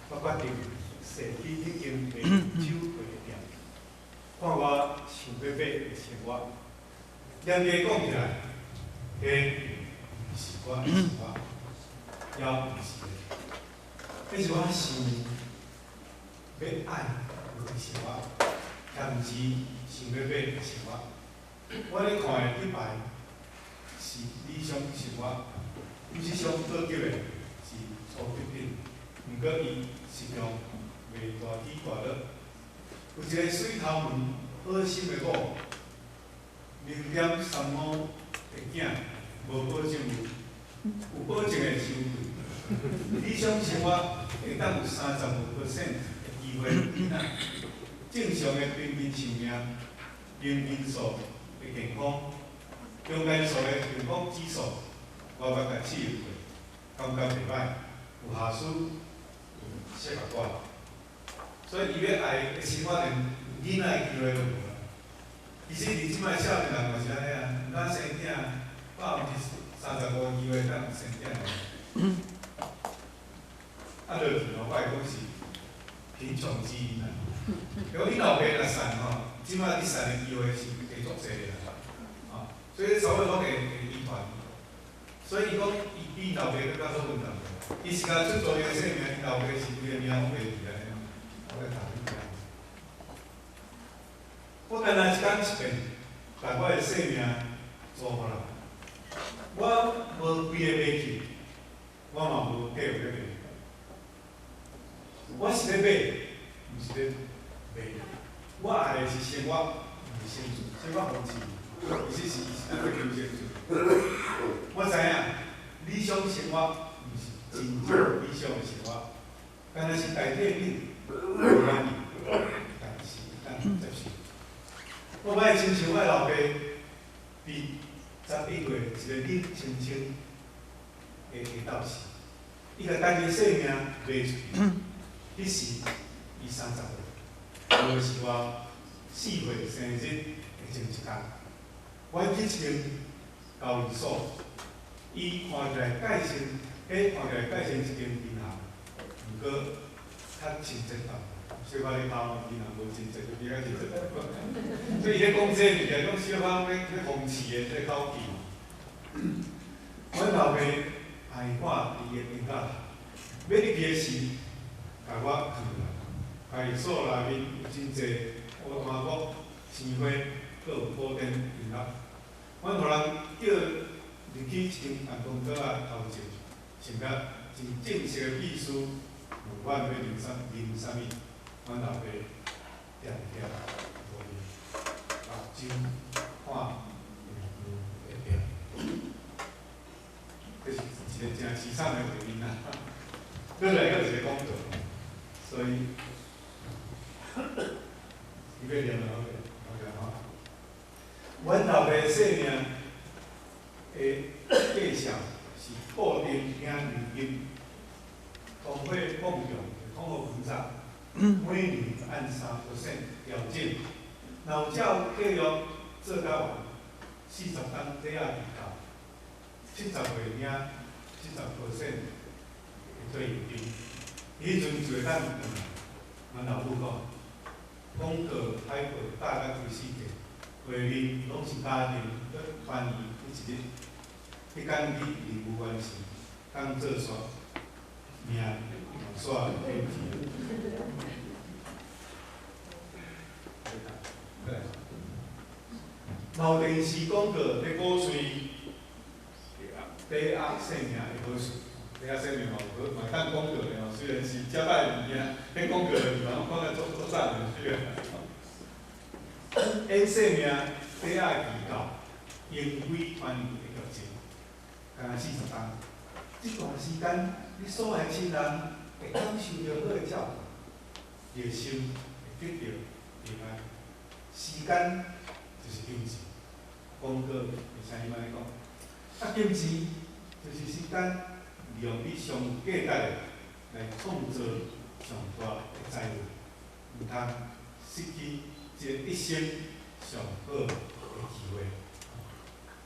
我決定踅去彼間賣酒貨的店，看我想欲買的生活。嚴格講起來，彼毋是我的生活，也毋是的，彼是我想欲愛有的生活，欠錢想欲買的生活。我咧看的得牌是理想生活，毋是上高級的，是初級品。毋過伊實用袂大起大落。有一个媠頭毛好心的某，0.35的囝，無保證有，有保證的傷貴。理想生活會當有35% 的機會，囡仔正常的平均壽命，平均數的健康，中間數的幸福指數，我捌共試驗過，感覺袂歹，有瑕疵，有適合我。所以伊欲愛的生活連囡仔的機會攏無啦。其實佇這擺少年人嘛是按呢啊，毋敢生囝，35%機會當生囝。啊，落去吼，我會講是貧窮基因啦。如果你老爸若瘦吼，這擺你瘦的機會是會足濟的啦。啊，所以差不多攏會遺傳。所以伊講，伊比老爸閣較好運動。伊是共出租伊的性命，伊老爸是規个命攏袂去按呢。我來讀你聽。我干焦一工一遍，共我的性命租予人。我無規个賣去，我嘛無計劃欲賣。我是咧買，毋是咧賣。我愛的是生活，毋是生存。生活方式，其實是伊是咧求生存。我知影，理想生活毋是真正理想的生活，干焦是代替品，無滿意，但是會當接受。我欲親像我的老爸，佇11月一个冷清清的下晝時，伊共家己性命賣出去。彼時伊30歲，就是我4歲生日的前一工。阮去一間交易所，伊看起來蓋像，彼看起來蓋像一間銀行，毋過較親切淡薄，小可咧偷銀行無親切，就比較親切淡薄。所以伊咧講這個物件，攏小可咧咧諷刺的這個口氣。阮老爸愛我佇伊的肩胛頭，欲入去的時，共我囥落來。交易所內面有真濟烏麻木、鮮花，閣有古典音樂。阮予人叫入去一間辦公桌仔頭前，穿甲真正式的秘書問阮欲啉啥啉啥物，阮老爸恬恬無啉，目睭看會變。這是一個真凄慘的畫面啊！閣來閣一個廣告，所以伊欲念啊，我念吼。阮老爸性命的價數是固定領年金，通貨膨脹，通貨膨脹，每年按3% 調整。若有照契約做甲完，40冬底仔提到，70歲領70% 的退休金。彼彼陣就會當轉來，阮老母講，廣告海報貼甲規世界，畫面攏是家庭閣團圓的一日。彼工你任務完成，工做煞，命煞會去。過來。嘛有電視廣告咧鼓吹抵押性命的好處，抵押性命嘛有好，嘛會當廣告的吼。雖然是遮歹的物件，彼廣告的地方看甲足足讚的，對個。演性命抵押期到，榮歸團圓的劇情，干焦40冬。這段時間，你所愛的親人會當受著好的照顧，熱心會得著平安。時間就是金錢，廣告會啥物按呢講？啊，金錢就是時間，利用你上有價值的來創造上大的財富，毋通失去這個一生上好的機會。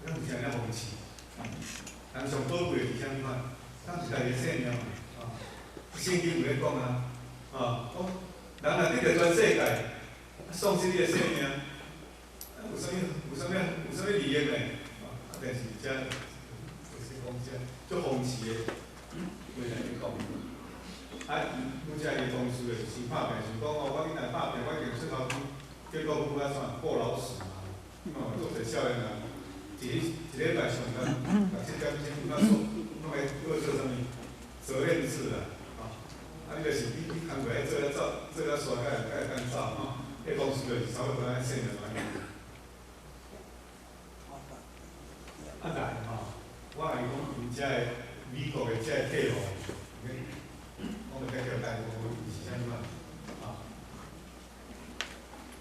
咱有啥物諷刺？人上寶貴的是啥物款？敢是家己的性命嘛？啊，聖經有咧講啊，啊，講人若得著全世界，喪失你的性命，啊，有啥物？有啥物？有啥物利益呢？啊，但是遮就是講這足諷刺的話來咧講。啊，伊拄才伊的同事就是拍拼，想講哦，我囡仔拍拼，我結果有啊創過勞死嘛，哦，足濟少年人，一日一禮拜上工六七點鐘，啊，攏會叫做啥物責任制啦，吼，啊，你就是你工課愛做了走，做了煞，才會當走吼。彼公司就是差不多按性質嘛。啊來吼，我會講因遮的美國的遮的客戶，我咪甲叫大部分是啥物嘛？啊，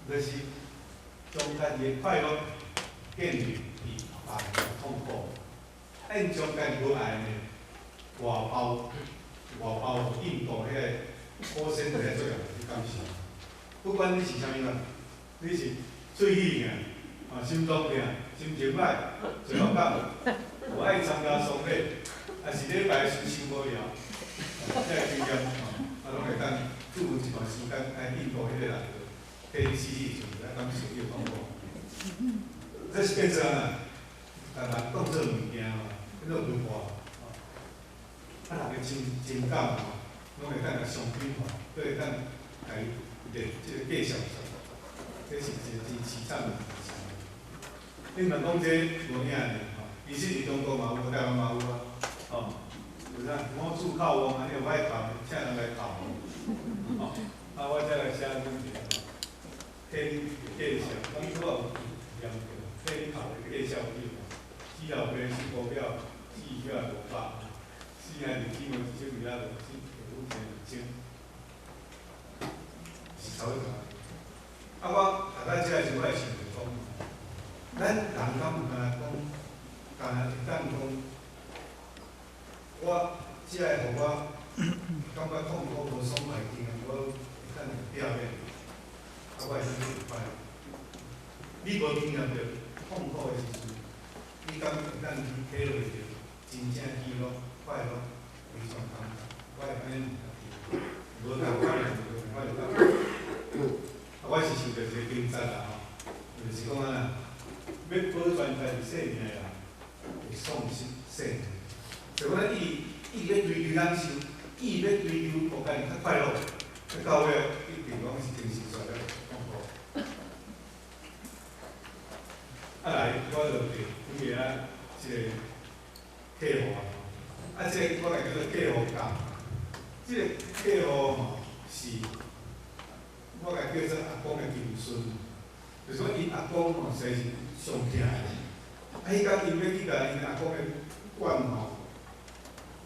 就是將家己的快樂建立佇別人的痛苦，啊，𪜶將家己無愛的外包外包予印度彼個火星佇咧做人去感受。不管你是啥物人，你是喙齒疼，啊，心臟疼，心情歹，罪惡感，無愛參加喪禮，抑是禮拜時傷無聊，這个經驗吼，啊，攏會當注一段時間來印度彼個人，替你死死時陣來感受伊的痛苦。這是變做按怎？共人當做物件嘛，變做文化，啊，人的情感吼，攏會當共商品化，閣會當共伊列這個介紹出來，這是一個真淒慘的代誌。你若講這無影呢？吼，其實佇中國嘛有，台灣嘛有啊，吼，有啥？我主靠王，按呢有愛哭，請人來哭，吼，啊，我才來寫阮一個，替你介紹，當初我有念著，替你哭的介紹你，死老爸死股票，死票500，死兄弟姊妹一種物仔無，死父母一種，是差不多。啊，我讀到遮的時，我會想著講，咱人敢有敢若講，敢若會當講，我遮个予我感覺痛苦無爽快的經驗，我會當表現，啊，我會當去快樂。你無經驗著痛苦的時陣，你敢會當去體會著真正喜樂、快樂彼種感覺？我會按呢問家己，無共款的，無共款的感覺。啊，我是想著一個警察啦吼，就是講按怎，欲保全家己性命的人，會喪失性命。就講咱一直一直欲追求享受，一直欲追求予家己較快樂，到尾一定攏是精神上咧痛苦。啊來，我就提幾个啊，這個客戶啊，啊，這個我來叫做客戶甲，這個客戶吼是，我共叫做阿公的金孫，就是講𪜶阿公吼實在是上疼的，啊，彼工𪜶欲去共𪜶阿公的棺吼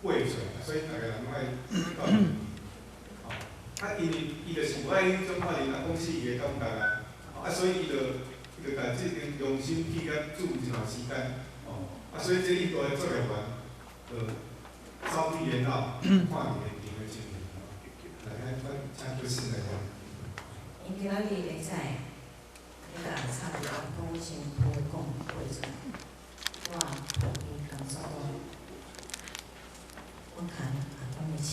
挖出來，所以逐个人攏愛到吼，啊，因為伊就是無愛彼種看𪜶阿公死去的感覺啊，啊，所以伊就共這間用心去遐住一段時間，吼，啊，所以這印度的作業員就走去緣後看佇現場的情形，來，我請郭先來講。𪜶今仔日會使，欲共插佇阿公身軀講話出來，我予伊工作單，我牽阿公的手，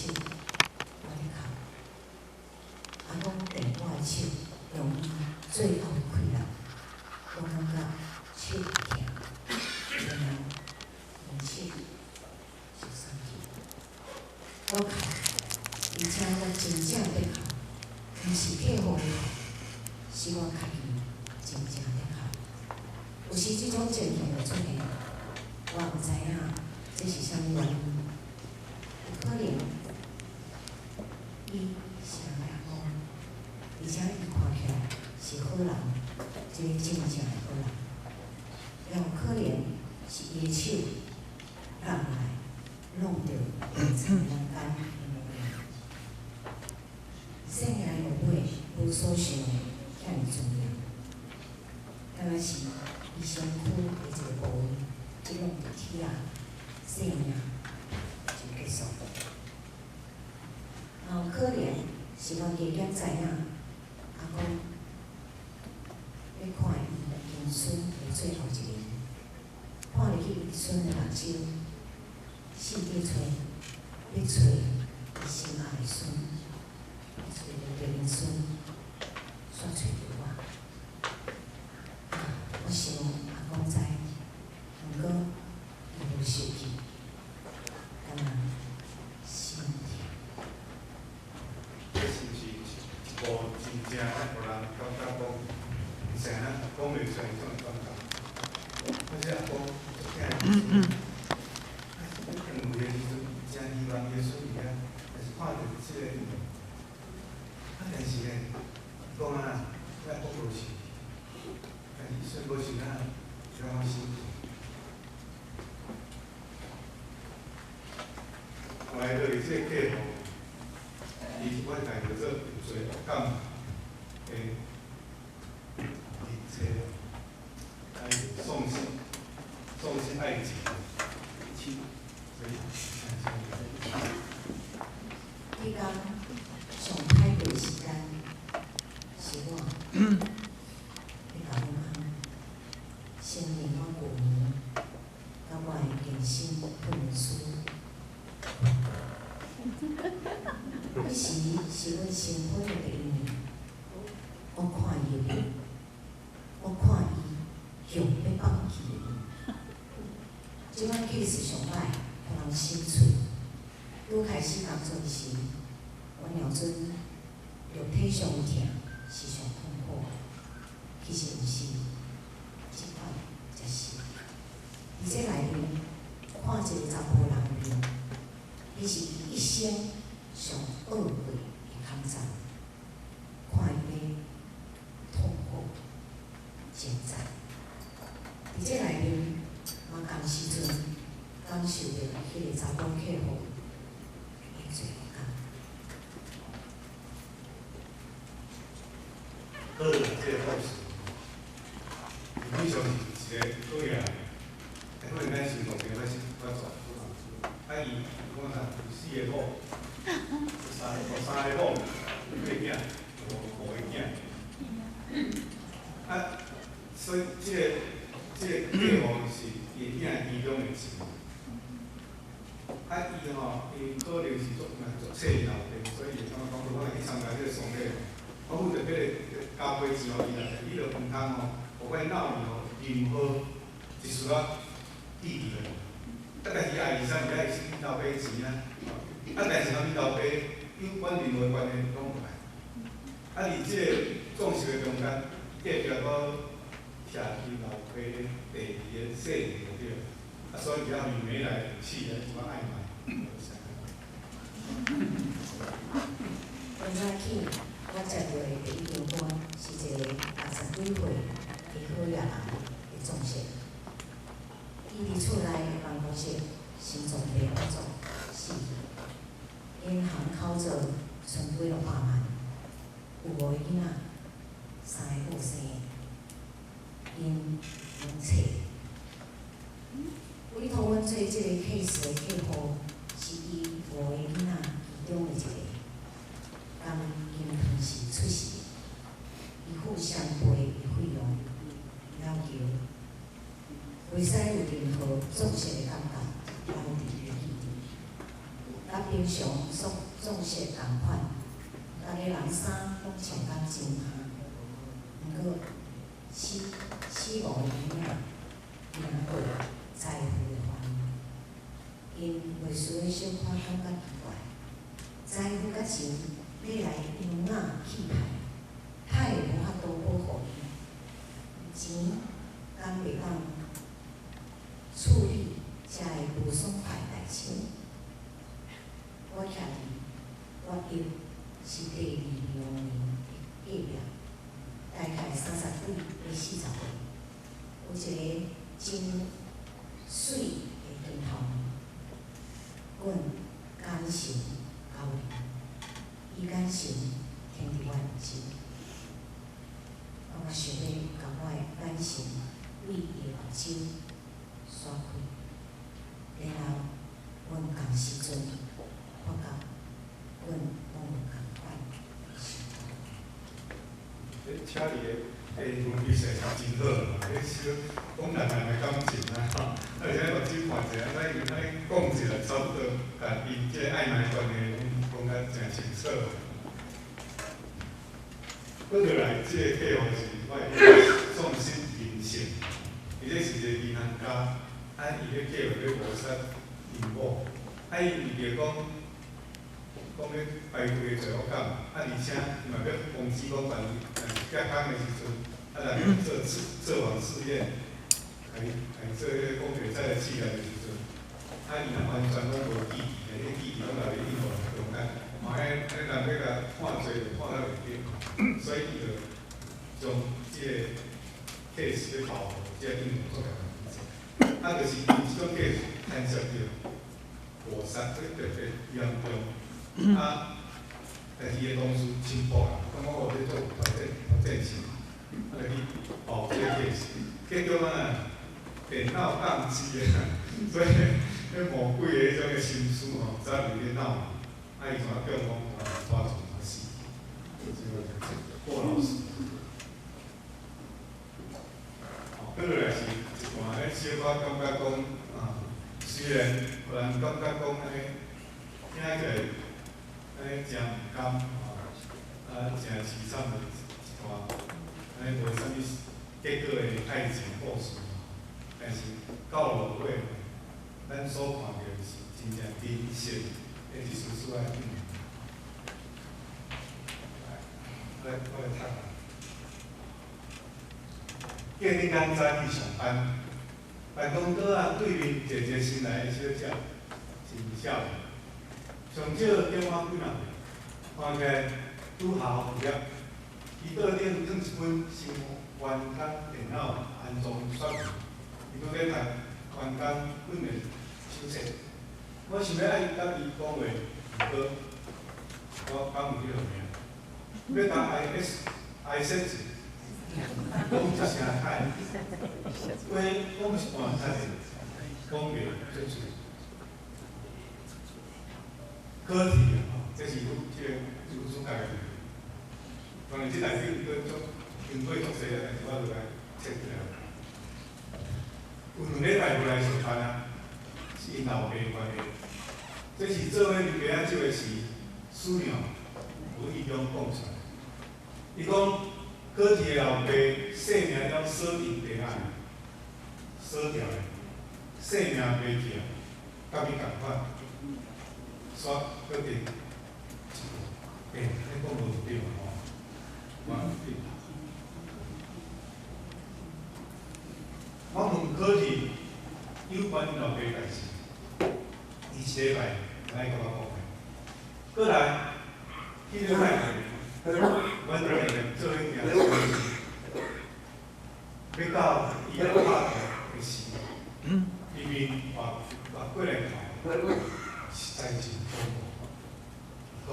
我咧哭。阿公握我的手，用伊最後的氣力，我感覺手疼，然後用手就送去。我哭，而且我真正咧哭，毋是客戶咧哭，是我家己真正咧哭。有時這種情形會出現，我毋知影這是啥物原因。有可能伊是阿公，而且伊看起來是好人，一個真正的好人。也有可能是伊的手落來，弄著人間的物件。生命的落尾無所想的遐爾重要，敢若是伊身軀的一個部位，去弄著鐵仔，生命就結束。也有可能是我加減知影，阿公欲看伊金孫的最後一面，看入去伊孫的目睭，四界揣，欲揣伊心愛的孫，揣著𪜶孫，煞揣著我。啊，我想阿公知，毋過伊無受氣，敢若心疼。這是毋是一部真正予人感覺講，是按怎講袂出來這種感覺。我這阿公足疼耶穌，啊，斷位的時陣，誠希望耶穌佇遐，但是看著這個，啊，但是呢，講啊，這阿公無受，但是雖無受啊，就感覺心痛。後來落去這個客戶，伊是阮家叫做有罪惡感的一切，來喪失喪失愛情，所以，彼工上歹過的時間是我，欲共阮講，承認我舊年佮我的健身訓練師。彼時是阮新婚的第一年，我看伊的面，我看伊向欲放棄的面。這款 case 上歹，予人心碎。拄開始工作時，我尿準肉體上的疼是上痛苦，其實毋是，這款才是。佇這內面看一個查埔人的面，彼是伊一生上惡過的坎站，看伊咧痛苦掙扎。佇這內面，嘛仝時陣感受著彼個查某客戶的罪惡感。好啦，這個故事，基本上是一個好嘢，可能咱心臟病，咱是我做，啊伊講啥？有四個某，三個三個某，幾個囝，五個囝。啊，所以這個客戶是伊囝其中的一個。啊，伊吼，伊可能是足足細老爸，所以會感覺講，我若去參加這個喪禮，我負責彼個交批錢予伊啦，伊就毋通吼，予我鬧伊吼，任何一絲仔記佇咧。啊，但是愛伊啥物愛是𪜶老爸錢啊，啊，但是佮𪜶老爸有關任何關係攏無愛。啊，佇這個葬式的中間，隔壁閣徛伊老爸的第二個細兒對，啊，所以伊後面沒來試咧，這款愛賣。今早起，我接著的第一張單是一個60幾歲的好野人的葬式。伊佇厝內的辦公室，心臟病發作死去，銀行口座存幾落百萬，有五個囡仔，三个某生的，𪜶攏冊。委託阮做這個 case 的客戶是伊五個囡仔其中的一個，仝金湯匙出世，伊付雙倍的費用，要求袂使有任何葬式的感覺留佇伊記憶。佮平常喪葬式仝款，逐个人衫攏穿甲真奀，毋過死亡的陰影贏過財富的繁榮。𪜶袂輸的小可感覺奇怪，財富佮錢欲來優雅氣派，太會無法度保護伊，錢敢袂當處理遮个無爽快的代誌。我徛佇我邑是第二良園的隔壁，大概30幾到40歲，有一個真媠的金頭毛，阮眼神交流，伊眼神停佇我的目睭，我嘛想欲共我的眼神對伊的目睭徙開，然後阮仝時陣發覺，阮攏有仝款的想法。這車裡的下文其實是真好嘛，彼小講男男的感情啊，吼，而且目睭看者，安呢按呢講一下，差不多，共𪜶這個愛賣關係攏講甲誠清楚。過落來，這個客戶是我的喪失人性，伊這是一個銀行家，啊，伊咧計劃欲謀殺𪜶某，啊，伊為著講講欲排除伊的罪惡感，啊，而且伊嘛欲防止講萬一若是結空的時陣，啊，人做做完試驗，來做彼個講袂使來試驗的時陣，啊，伊若完全攏無記憶，彼記憶攏留佇印度中間，嘛，彼人欲共判罪就判了袂著，所以伊就將這個 case 欲交予這個印度作業人去做，啊，就是因這種 case 牽涉著謀殺，這特別嚴重，啊，但是伊的同事真搏啊，感覺我這做挑戰挑戰性，啊，就去報這個 case，結果啊，電腦當機啊，所以彼魔鬼的彼種的心思吼，早佇咧腦，啊，伊怎叫講抓住死，這個郭老師。過落來是一段咧，小可感覺講啊，雖然予人感覺講按呢，聽起來按呢誠毋甘吼，啊，誠凄慘的一段，按呢無啥物結果的愛情故事，但是到落尾，咱所看著的是真正真實的一絲絲愛情。來，我來讀。隔日工早去上班，辦公桌仔對面坐一个新來的小姐，真少年，上少長我幾若歲，看起來拄校畢業。伊桌頂放一本新員工電腦安裝說明，伊拄咧讀員工訓練手冊。我想欲愛佮伊講話，毋過我講毋起號名，欲共 I S I 設計。講一聲歹，話講一半才會講袂出喙。可提啊，這是這個女主角的。當然，這內底佫足經過足濟啊，但是我就來切出來。有兩禮拜無來上班啊，是𪜶老爸的關係。這是做伙啉雞仔酒的時，師娘無意中講出來。伊講。可提的老爸性命了鎖佇地下，鎖牢的，性命袂去啊，佮伊仝款，煞閣伫一句，欸，你講無對吼，我對。我問可提有關𪜶老爸代誌，伊一禮拜來共我講的，過來，彼禮拜。阮定定做伙行，欲到伊拍圖的時，伊面轉轉過來看，實在真恐怖。伊講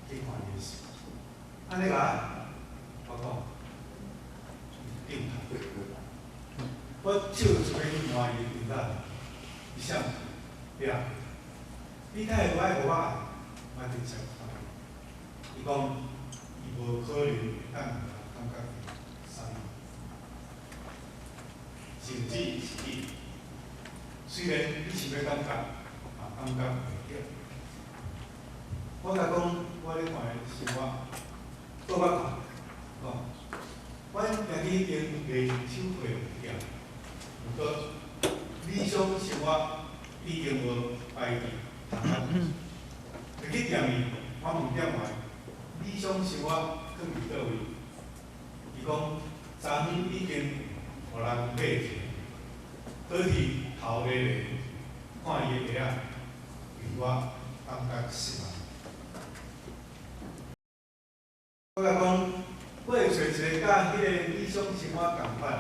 去看電視，按呢啊，我講頂頭，我手一欲去摸伊的肩胛，伊啥？對啊，你敢會無愛予我愛？我直接伊講。伊無可能會當予我感覺啥物，甚至是伊，雖然你想欲感覺，嘛感覺袂著。我共講，我咧看的生活，倒我看，講，阮行去彼間賣手皮店，毋過理想生活已經無擺佇窗仔。入去店裡，我問店員，理想生活囥佇佗位？伊講，昨昏已經予人買去。倒去頭家咧，看伊的鞋仔，令我感覺失望。我共講，我會揣一個佮彼個理想生活仝款的，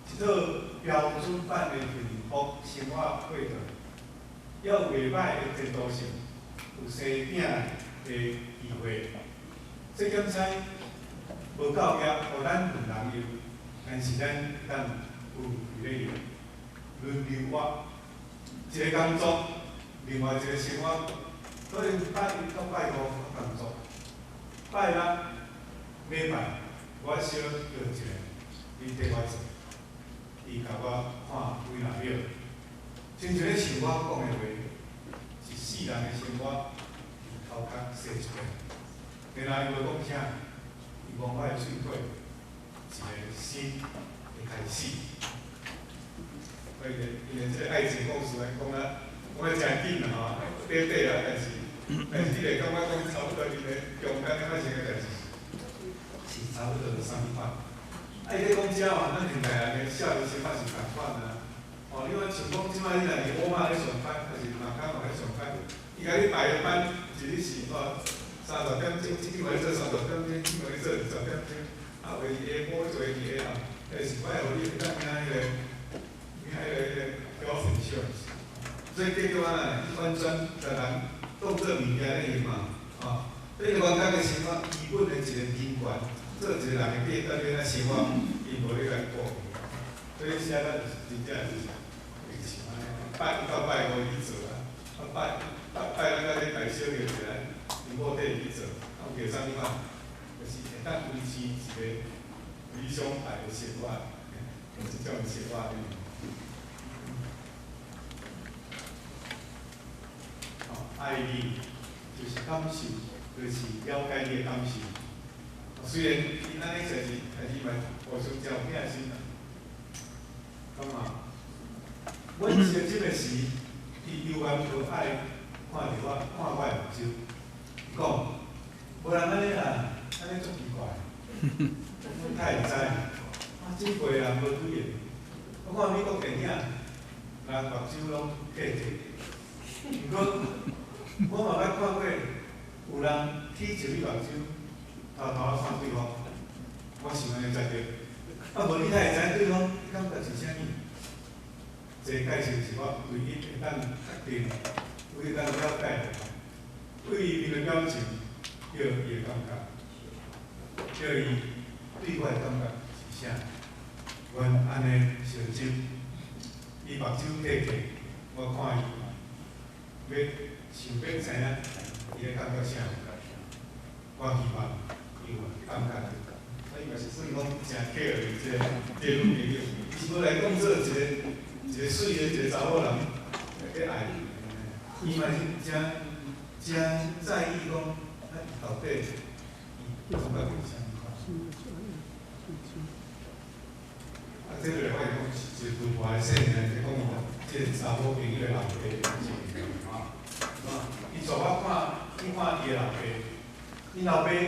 一套標準版的幸福生活過渡，猶有袂歹的前途性，有生囝的機會。這點菜無夠額，予咱兩人用，但是咱會當有佇咧用，輪流活，一個工作，另外一個生活，可能拜一到拜五工作，拜六、禮拜我小叫一個，伊替我做，伊共我看幾若秒，親像咧像我講的話，一世人的生活，伊頭殼洗一遍。然後伊無講啥，伊講我的喙底一個新的開始。所以，因為這個愛情故事來講啊，講得誠緊啦吼，短短啊，但是你會感覺講差不多𪜶的中間發生的代誌，是差不多啥物款。啊，伊咧講遮嘛，咱現代人的社會生活是仝款啊。哦，你看像講這擺你若佇沃爾瑪咧上班，還是麥當勞咧上班，伊共你排的班，一日是哦30點鐘，這間咧做三十點鐘，這間咧做20點鐘，啊，有的是下晡，有的是下暗，但是我會予你會當領彼个，領彼个 health insurance。所以結果啊，完全共人當做物件咧用嘛，哦，所以員工的生活，基本的一個人權，做一個人的價值欲按怎生活，伊無咧共你顧。所以寫咱就是真正就是是按呢，拜一到拜五去做啊，啊拜拜拜咱甲禮拜小日一下，因某缀去做，啊有叫啥物款，就是會當維持一個理想愛的生活，這種生活。哦，愛你就是感受，就是了解你的感受。雖然伊按呢就是，但是嘛互相真有疼心啦。感覺？阮相執的時，伊猶原無愛看著我，看我的目睭。伊講，無人按呢啦，按呢足奇怪。我哪會知？啊，這輩人無對的。我看美國電影，人目睭攏閉著。毋過，我嘛捌看過有人起一蕊目睭，偷偷仔看對方。我想按呢才對。啊，無你哪會知對方感覺是啥物？這個界線是我唯一會當確定、唯一會當了解的。對伊面的表情，叫伊的感覺，叫伊對我的感覺是啥？阮按呢相執，伊目睭閉閉，我看伊，欲想欲知影伊咧感覺啥？我希望伊有感覺著。所以嘛是算講誠 care 伊這個女朋友，伊是無來當做一個一個媠的一個查某人咧愛伊，伊嘛是誠誠在意講，啊伊到底伊感覺著啥物款？啊，這個我會講是一個文化的生命，就講伊這個查某朋友的老爸啊，伊帶我看去看伊的老爸，伊老爸有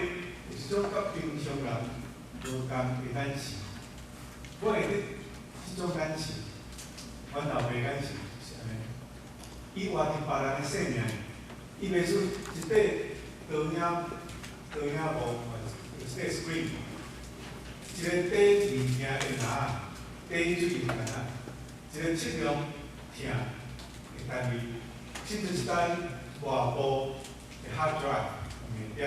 一種佮平常人無仝的眼神，我會記這種眼神，阮老爸眼神就是按呢。伊活佇別人的生命，伊袂輸一塊投影幕，一塊 screen，一個底物件的籃，底水的籃，一個測量疼的單位，甚至一台外部的 hard drive 硬碟，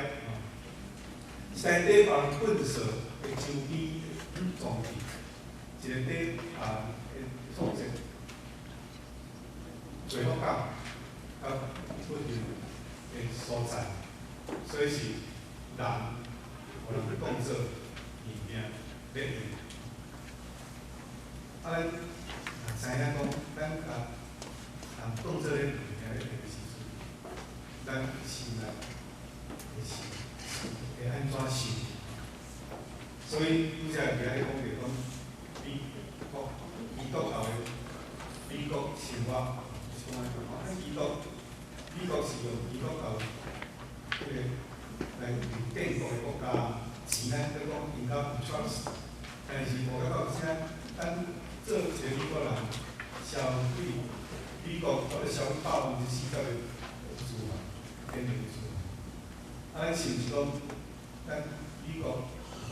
一台底放糞掃的周邊裝置，一個底啊的數字，罪惡感佮不幸的所在，所以是人予人當做物件咧用。啊，咱知影講，咱共人當做咧物件咧用的時陣，咱心內會是會按怎想？所以拄才佇遐咧講著講，美國基督教的美國生活是講按怎？啊，基督美國是用基督教彼個來建國的國家，錢咱閣講 in God we trust，但是無感覺啥，咱做一個美國人，消費美國或者消費40%的資源，天然資源。啊，咱是毋是講，咱美國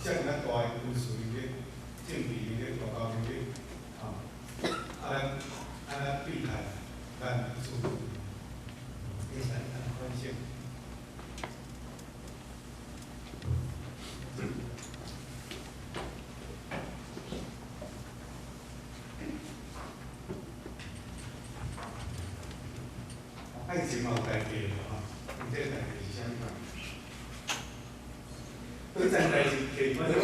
遮爾啊大的軍事能力、政治能力、外交能力，啊，啊咱按怎對待咱的祖國？會使按怎反省？愛情嘛有代價吼，這個代價是啥物款？對這件代誌，摕阮這個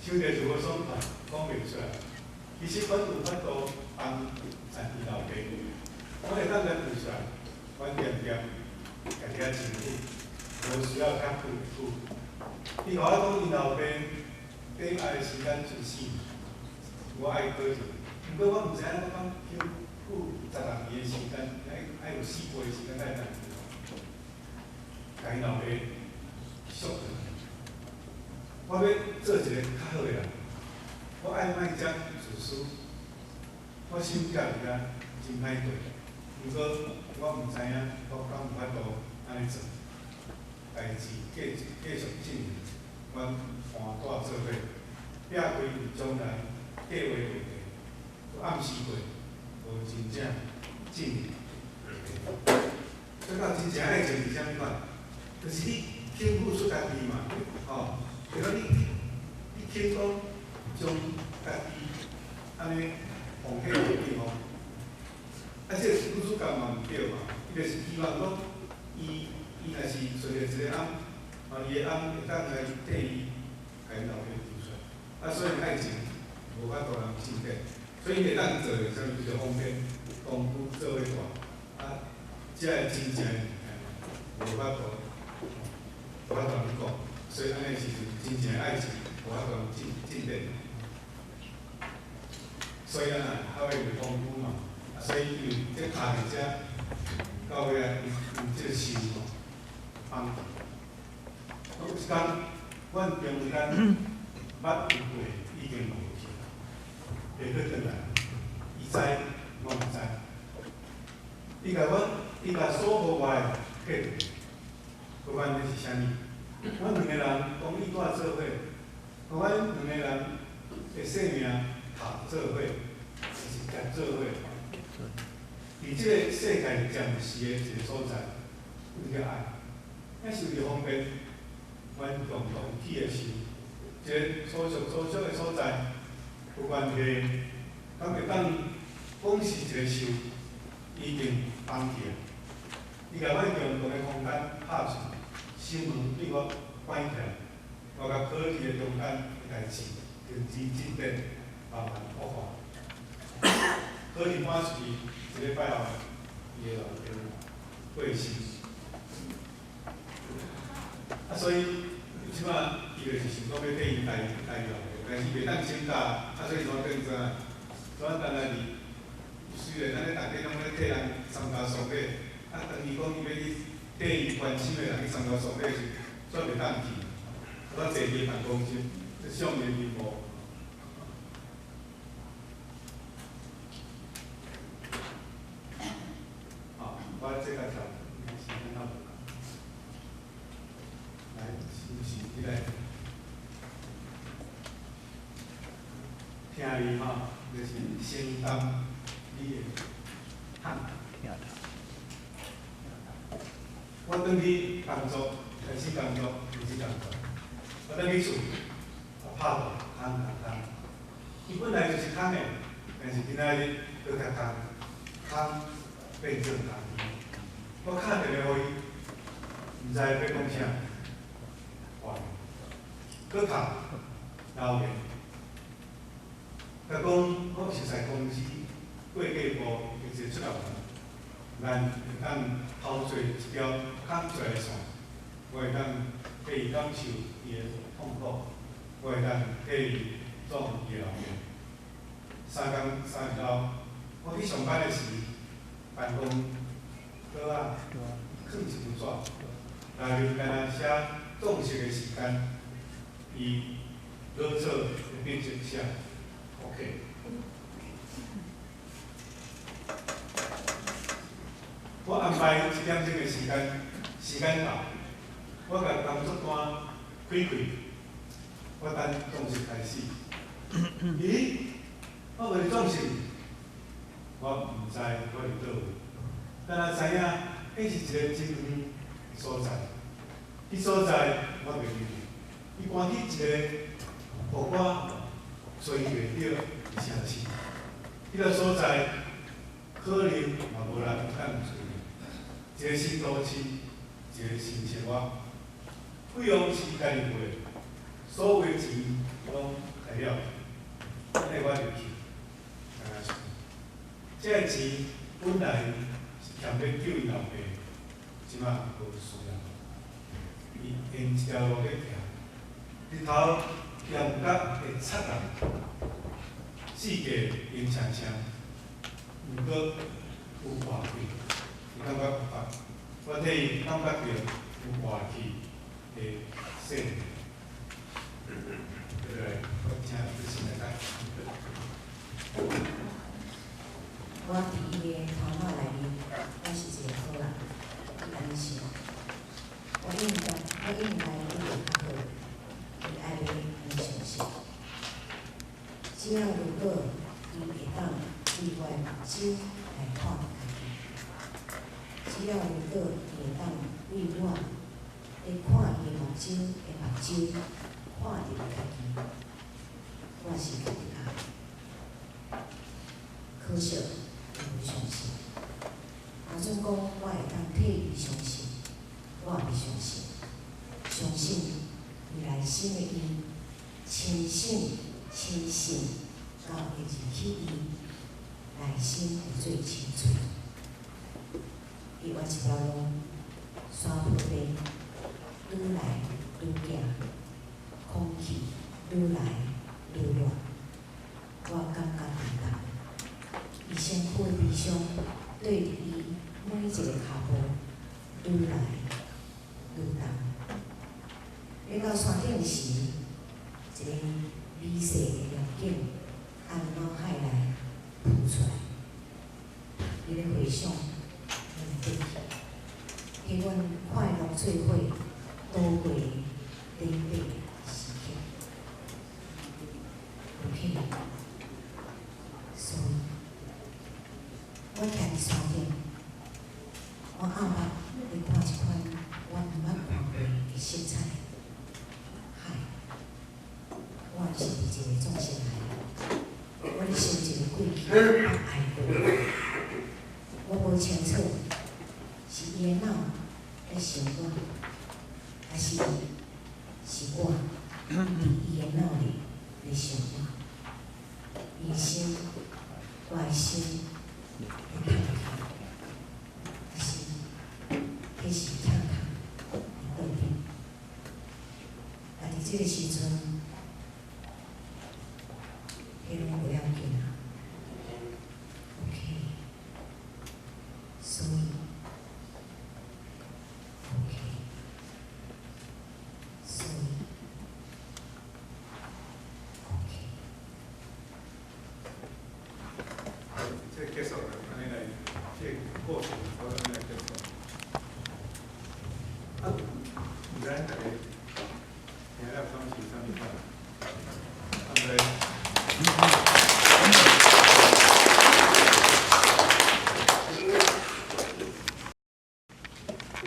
想著就無爽快，講袂出來。其實阮有法度幫陳伊老爸，我會當來提出來，阮恬恬家己較辛苦，無需要較久的久。伊予我講，伊老爸等愛的時間真省，我愛過去。毋過我毋知影，我講休久16年的時間，愛有4倍的時間來等伊，共伊老爸縮轉來。我欲做一個較好的人，我愛莫遮自私，我心寄佇遐真歹過。毋過我毋知影，我敢有法度按呢做。代誌繼續進行，阮搬蹛做伙，避開佇將來計畫話題，有暗示過，無真正進行。這到真正愛情是啥物款？就是你肯付出家己嘛，吼，就講你肯講將家己按呢奉獻予對方，啊，這個女主角嘛毋對嘛，伊就是希望講，伊若是揣著一個翁，啊，伊的翁會當來替伊共𪜶老爸救出來，啊，所以愛情無法度通進展，所以伊會當做的啥物就是方便同居做伙住，啊，這個真正的物件無法度，無法度去講，所以按呢時陣真正的愛情無法度進展。所以啊，後尾就同居嘛，啊，所以因為這卡佇遮，到尾啊，用這個樹吼綁住。有一工，阮中間捌有過已經無去，會閣轉來，伊知，我毋知。伊共阮，伊共鎖予我的隔斷，不管那是啥物，阮兩個人講伊蹛做伙，阮兩個人的性命合做伙，就是結做伙。佇這個世界暫時的一個所在，有叫愛，遐是為方便，阮共同去的時，這個所屬所屬的所在有關係，敢會當講是一個樹已經放棄。伊共阮共同的空間拍出，心門對我關起來，我共考慮的中間的代誌，停止進展，慢慢惡化。考慮搬出去一禮拜後，伊的老爸過身。啊，所以這擺伊就是想講欲替𪜶代伊老爸，但是袂當請假，啊，所以怎變怎？怎等來佇？雖然咱咧逐家攏咧替人參加喪禮，啊，當伊講伊欲去替伊關心的人去參加喪禮時，煞袂當去，我坐佇辦公室，上伊的面簿。好，我這個條時間到。來，是毋是這個？聽伊吼，就是承擔你的痛。我轉去工作，開始工作，開始工作。我轉去厝，啊拍鼓，空空空。伊本來就是空的，但是今仔日閣較空，空變做空虛。我敲電話予伊，毋知欲講啥，掛。閣敲，留言。佮講我熟似公司會計部的一個出納員，咱會當偷揣一條空出來的線，我會當替伊感受伊的痛苦，我會當替伊做伊的老爸。3工3日後，我去上班的時，辦公桌仔囥一張紙，內面敢若寫葬式的時間，伊老早的筆跡寫。OK。我安排一點鐘的時間，時間到，我共工作單開開，我等葬式開始。咦？我無佇葬式，我毋知我佇佗位，但若知影，彼是一個真遠的所在。彼所在我袂入去，伊搬去一個予我揣袂著的城市。彼個所在可能嘛無人會當揣。一個新都市，一個新生活。費用是家己付的，所有的錢攏開了，按呢我入去，敢若是。這个錢本來是欠欲救伊老爸，這馬無需要。伊沿一條路咧行，日頭炎甲會擦人，四界陰澀澀，毋過有活氣，伊感覺有法，我替伊感覺著有活氣的生命。對不對？我聽。請你先來講。我佇伊的頭腦內面，我是一个好人，伊按呢想。我應該對伊較好，伊愛欲按呢相信。只要如果伊會當對我的目睭來看家己，只要如果伊會當對我咧看伊的目睭的目睭看著家己，我是家己愛。可惜伊無相信。若準講我會當替伊相信，我也欲相信。相信伊內心的伊，深信深信到會入去伊內心的最深處。伊沿一條路，山坡地愈來愈行，空氣愈來愈熱，我感覺重重。伊身軀的悲傷對著伊每一个跤步愈來愈重。欲到山頂時，一个美麗的夜景按腦海內浮出來。伊咧回想阮的過去，彼阮快樂做伙度過的短短時刻。OK，所以，我徛佇山頂，我暗目咧看一款我毋捌看過的色彩海。我毋是佇一个眾生來，我咧想一个過去捌愛過。我無清楚是伊的腦咧想我，還是是我佇伊的腦裡咧想我。伊的心，我的心咧痛去，還是彼是疼痛佇倒頂？啊，佇這个時陣，彼攏無要緊啊。OK，所以 OK，所以 OK。這個結束了，按呢來，這個過程我按呢來結束。啊，毋知咱逐个聽了感受啥物款？啊，毋知。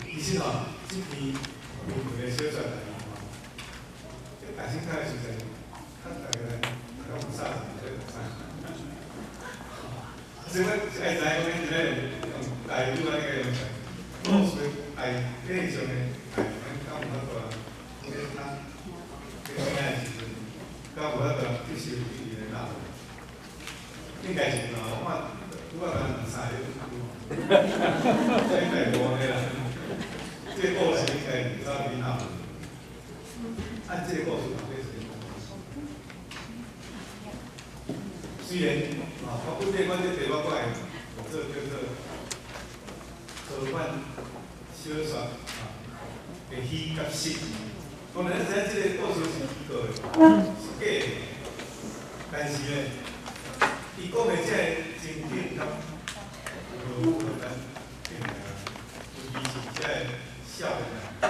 其實吼，這篇篇文的小說內面吼，這大聲看的時陣，較大家來講啥子，這個啥？所以我愛知影講，咱今日用台語按呢個用出來，故事愛比例上的愛，咱敢有法度啊？咧他咧聽的時陣，敢有法度接受伊的腦？應該是有啦，我看拄仔敢兩三個這應該無的啦。這個故事應該是走佇腦。按這個故事嘛，這是。雖然啊，我本底我這題目我會做叫做科幻小說啊的虛佮實。當然，咱知影這個故事是虛構的，是假的。但是呢，伊講的這个情景佮無符合咱現代啊，尤其是這个少年啊，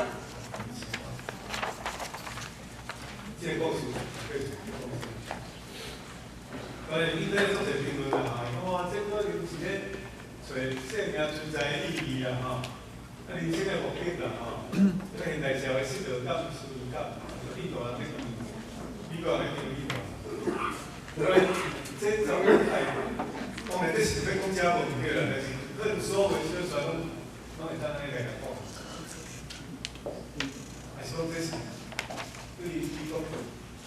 這個故事，這個故事。當然，伊咧做者評論啦，吼，伊講哇，這可能是咧揣生命存在的意義啦，吼，啊，人生的目的啦，吼，這個現代社會失落感、失落感，印度人咧講，美國人咧講印度。所以這種哎，當然這是欲講遮無毋對啦，但是可能所有的小說攏會當按呢來講。還是講這是對美國、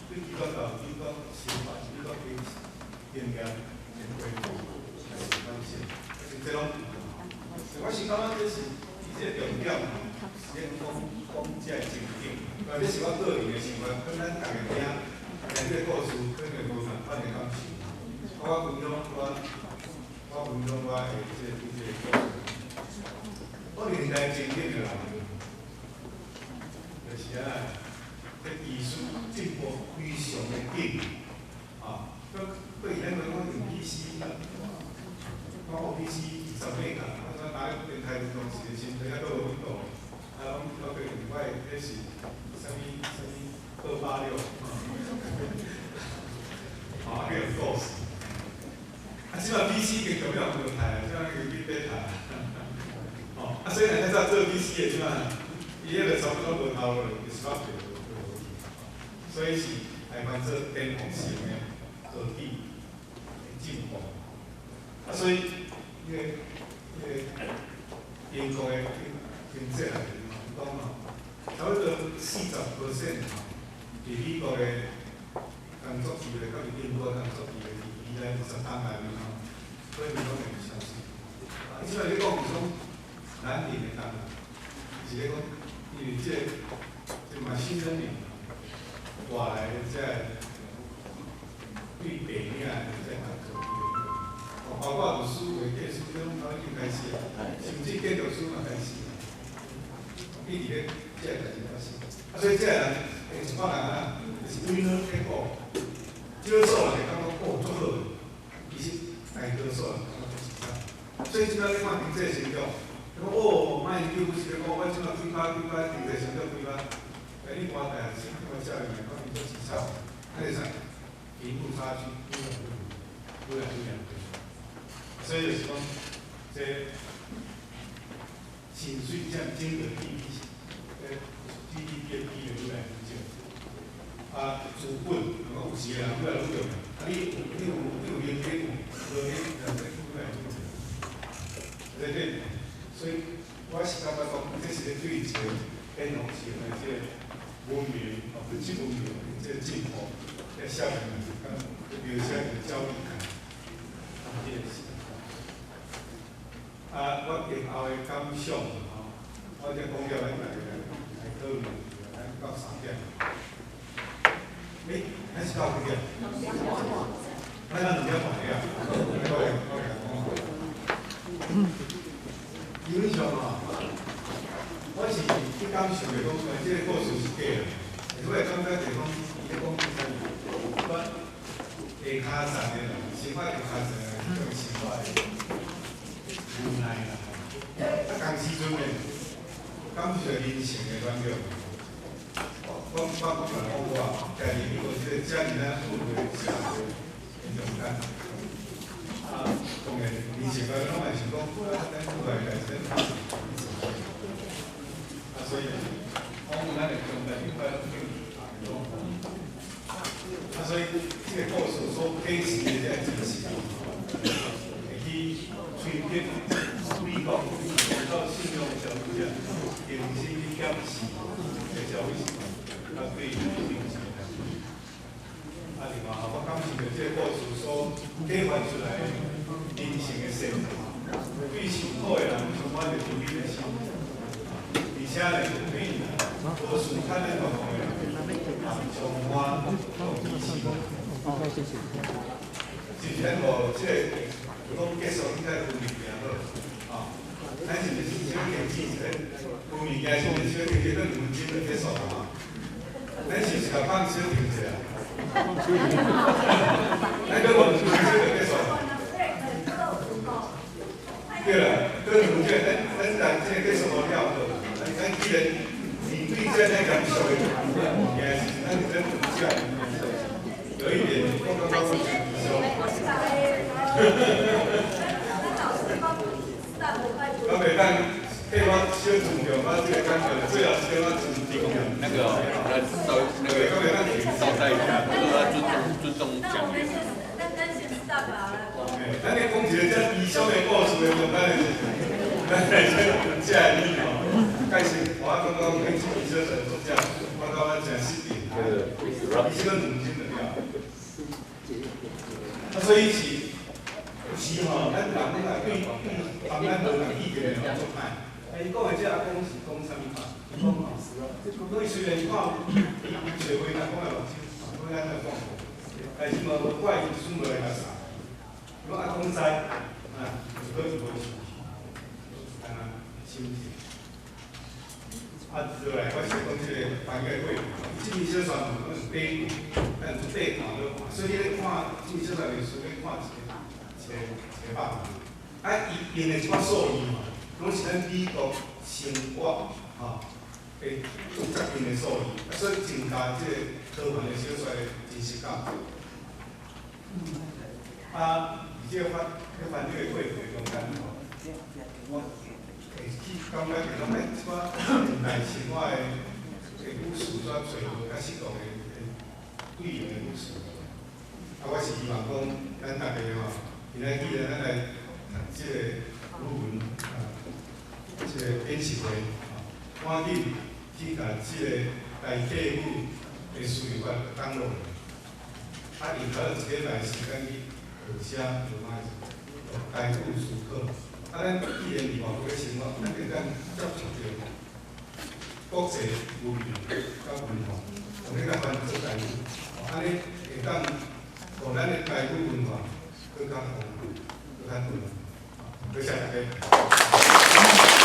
對基督教、美國司法、美國經經驗的回顧，還是反省？還是這攏？我是感覺這是伊這個重點，是咧講講這個情景，但這是我個人的想法，可能咱逐个聽聽這個故事，可能無仝款的感受。我分享我的這個對這個故事。我現代情景的啦，就是啊，這技術進步非常的緊。过去咱拢讲用 PC，讲 PC 28个，我怎拿咧电台运动时的时阵，遐都无温度，啊，拢拢叫用我的彼是啥物啥物286，吼，啊叫用 DOS。啊，这摆 PC 经重要毋用台啊，这摆用去买台。吼，啊，所以咱较早做 PC 的这摆，伊彼个差不多无头路，就 stop 就无去。所以是台湾做颠覆性的科技的进步。啊，所以彼个英國的經濟學人講吼，差不多40% 吼，佇美國的工作機會，佮英國工作機會，佇未來20冬內面吼，可能攏會消失。啊，伊這擺咧講是講咱人的工，是咧講，因為這 machine learning 帶來的這對白領的這工作機會，哦，包括律師、會計師，這攏已經開始啊，甚至建築師嘛開始啊，一直咧這個代誌發生。啊，所以這個人，一般人啊，就是 winner take all，少數人會感覺哦足好的，其實大多數人感覺足凄慘。所以這擺咧看經濟成長，講哦，馬英九不是咧講我這擺幾趴幾趴經濟成長幾趴，但你看台下是看少年來講伊足凄慘，啊是啥？貧富差距愈來愈愈來愈嚴重。所以就是講，這薪水佔整個 GDP 的比例愈來愈少。啊，資本，講有錢的人愈來愈重，啊你有能力有，無能力人愈來愈少。這所以我是感覺講，這是咧對一個顛覆性的這個文明，哦，物質文明的這個進步，在下面描寫一個焦慮感，這個是。啊，我今後的感想吼，我這講了，咱來來討論，咱到3點。欸，咱是到幾點？咱2點半啊。我來講。基本上吼，我是去感受的講，這個故事是假的。但是我會感覺就是講，伊咧講啥物？我下跤層的人，生活下跤層的人，這種生活的無奈啦。啊，仝時陣呢，感受人性的軟弱。我講來講我，家己美國這個遮爾仔富貴社會的中間，啊，當然人性的攏會想講，啊，咱富來代志，咱啊，所以，講咱的中間這塊攏叫啊，所以這個故事所啟示的這個精神，會去催逼美國到信用消費者重新去檢視這個消費習慣，甲對經濟的。啊，另外吼，我感受著這個故事所啟發出來的人性的善，對受苦的人充滿著慈悲的心，而且呢，對無順坎的狀況的人，充滿同情心。是毋是咱無這個講結束應該有物件好，啊，咱是毋是小停止一下？有物件是毋是小停止，咱兩分鐘就結束了嘛？咱是毋是共放小停一下？咱閣兩分鐘就結束了。對啦，閣兩分鐘，咱咱這個結束了好，咱既然面對這個嚴肅的物件時，咱是咱這有一點，我感覺我是我袂當替我小尊重我這個感覺，最後是叫我尊重。那個來稍微那個稍待一下，我說要尊重講員。咱咧講一個遮悲傷的故事的中間的時陣，咱來這這你吼，解釋我感覺講這篇小說作者，我感覺真失敬。伊是講兩鐘就了。啊，所以是吼，咱人攏來對對幫咱無共意見的人足歹。啊，伊講的這阿公是講啥物話？伊講吼，伊雖然看伊找回阿公的目睭，講咱來放過，但是嘛無怪伊孫落來共殺。如果阿公知，啊，就閣就無生氣，安怎心情？啊，落來我是講這個翻譯過，這篇小說攏是短，咱對看咧看，所所以你咧看這小說歷史，咧看一个一个一个百萬。啊，伊用的這寡數字嘛，攏是咱美國生活吼的最接近的數字，啊，所以增加這個科幻的小說的真實感。啊，佇這個翻咧翻譯的過程中間吼，我會去感覺著講，欸，這寡現代生活的的語詞煞揣無較適當的的對應的語詞。啊，我是希望講，咱逐家吼，今仔日既然咱來讀這個語文啊，這個演習會，吼，趕緊去共這個台客語的輸入法當落來，啊，用可能一禮拜時間去學寫學啥台語思考。啊，咱既然佇外國咧生活，咱會當接觸著國際語言佮文化，用彼共翻做台語，按呢會當予咱的台語文化閣較豐富、閣較多。多謝大家。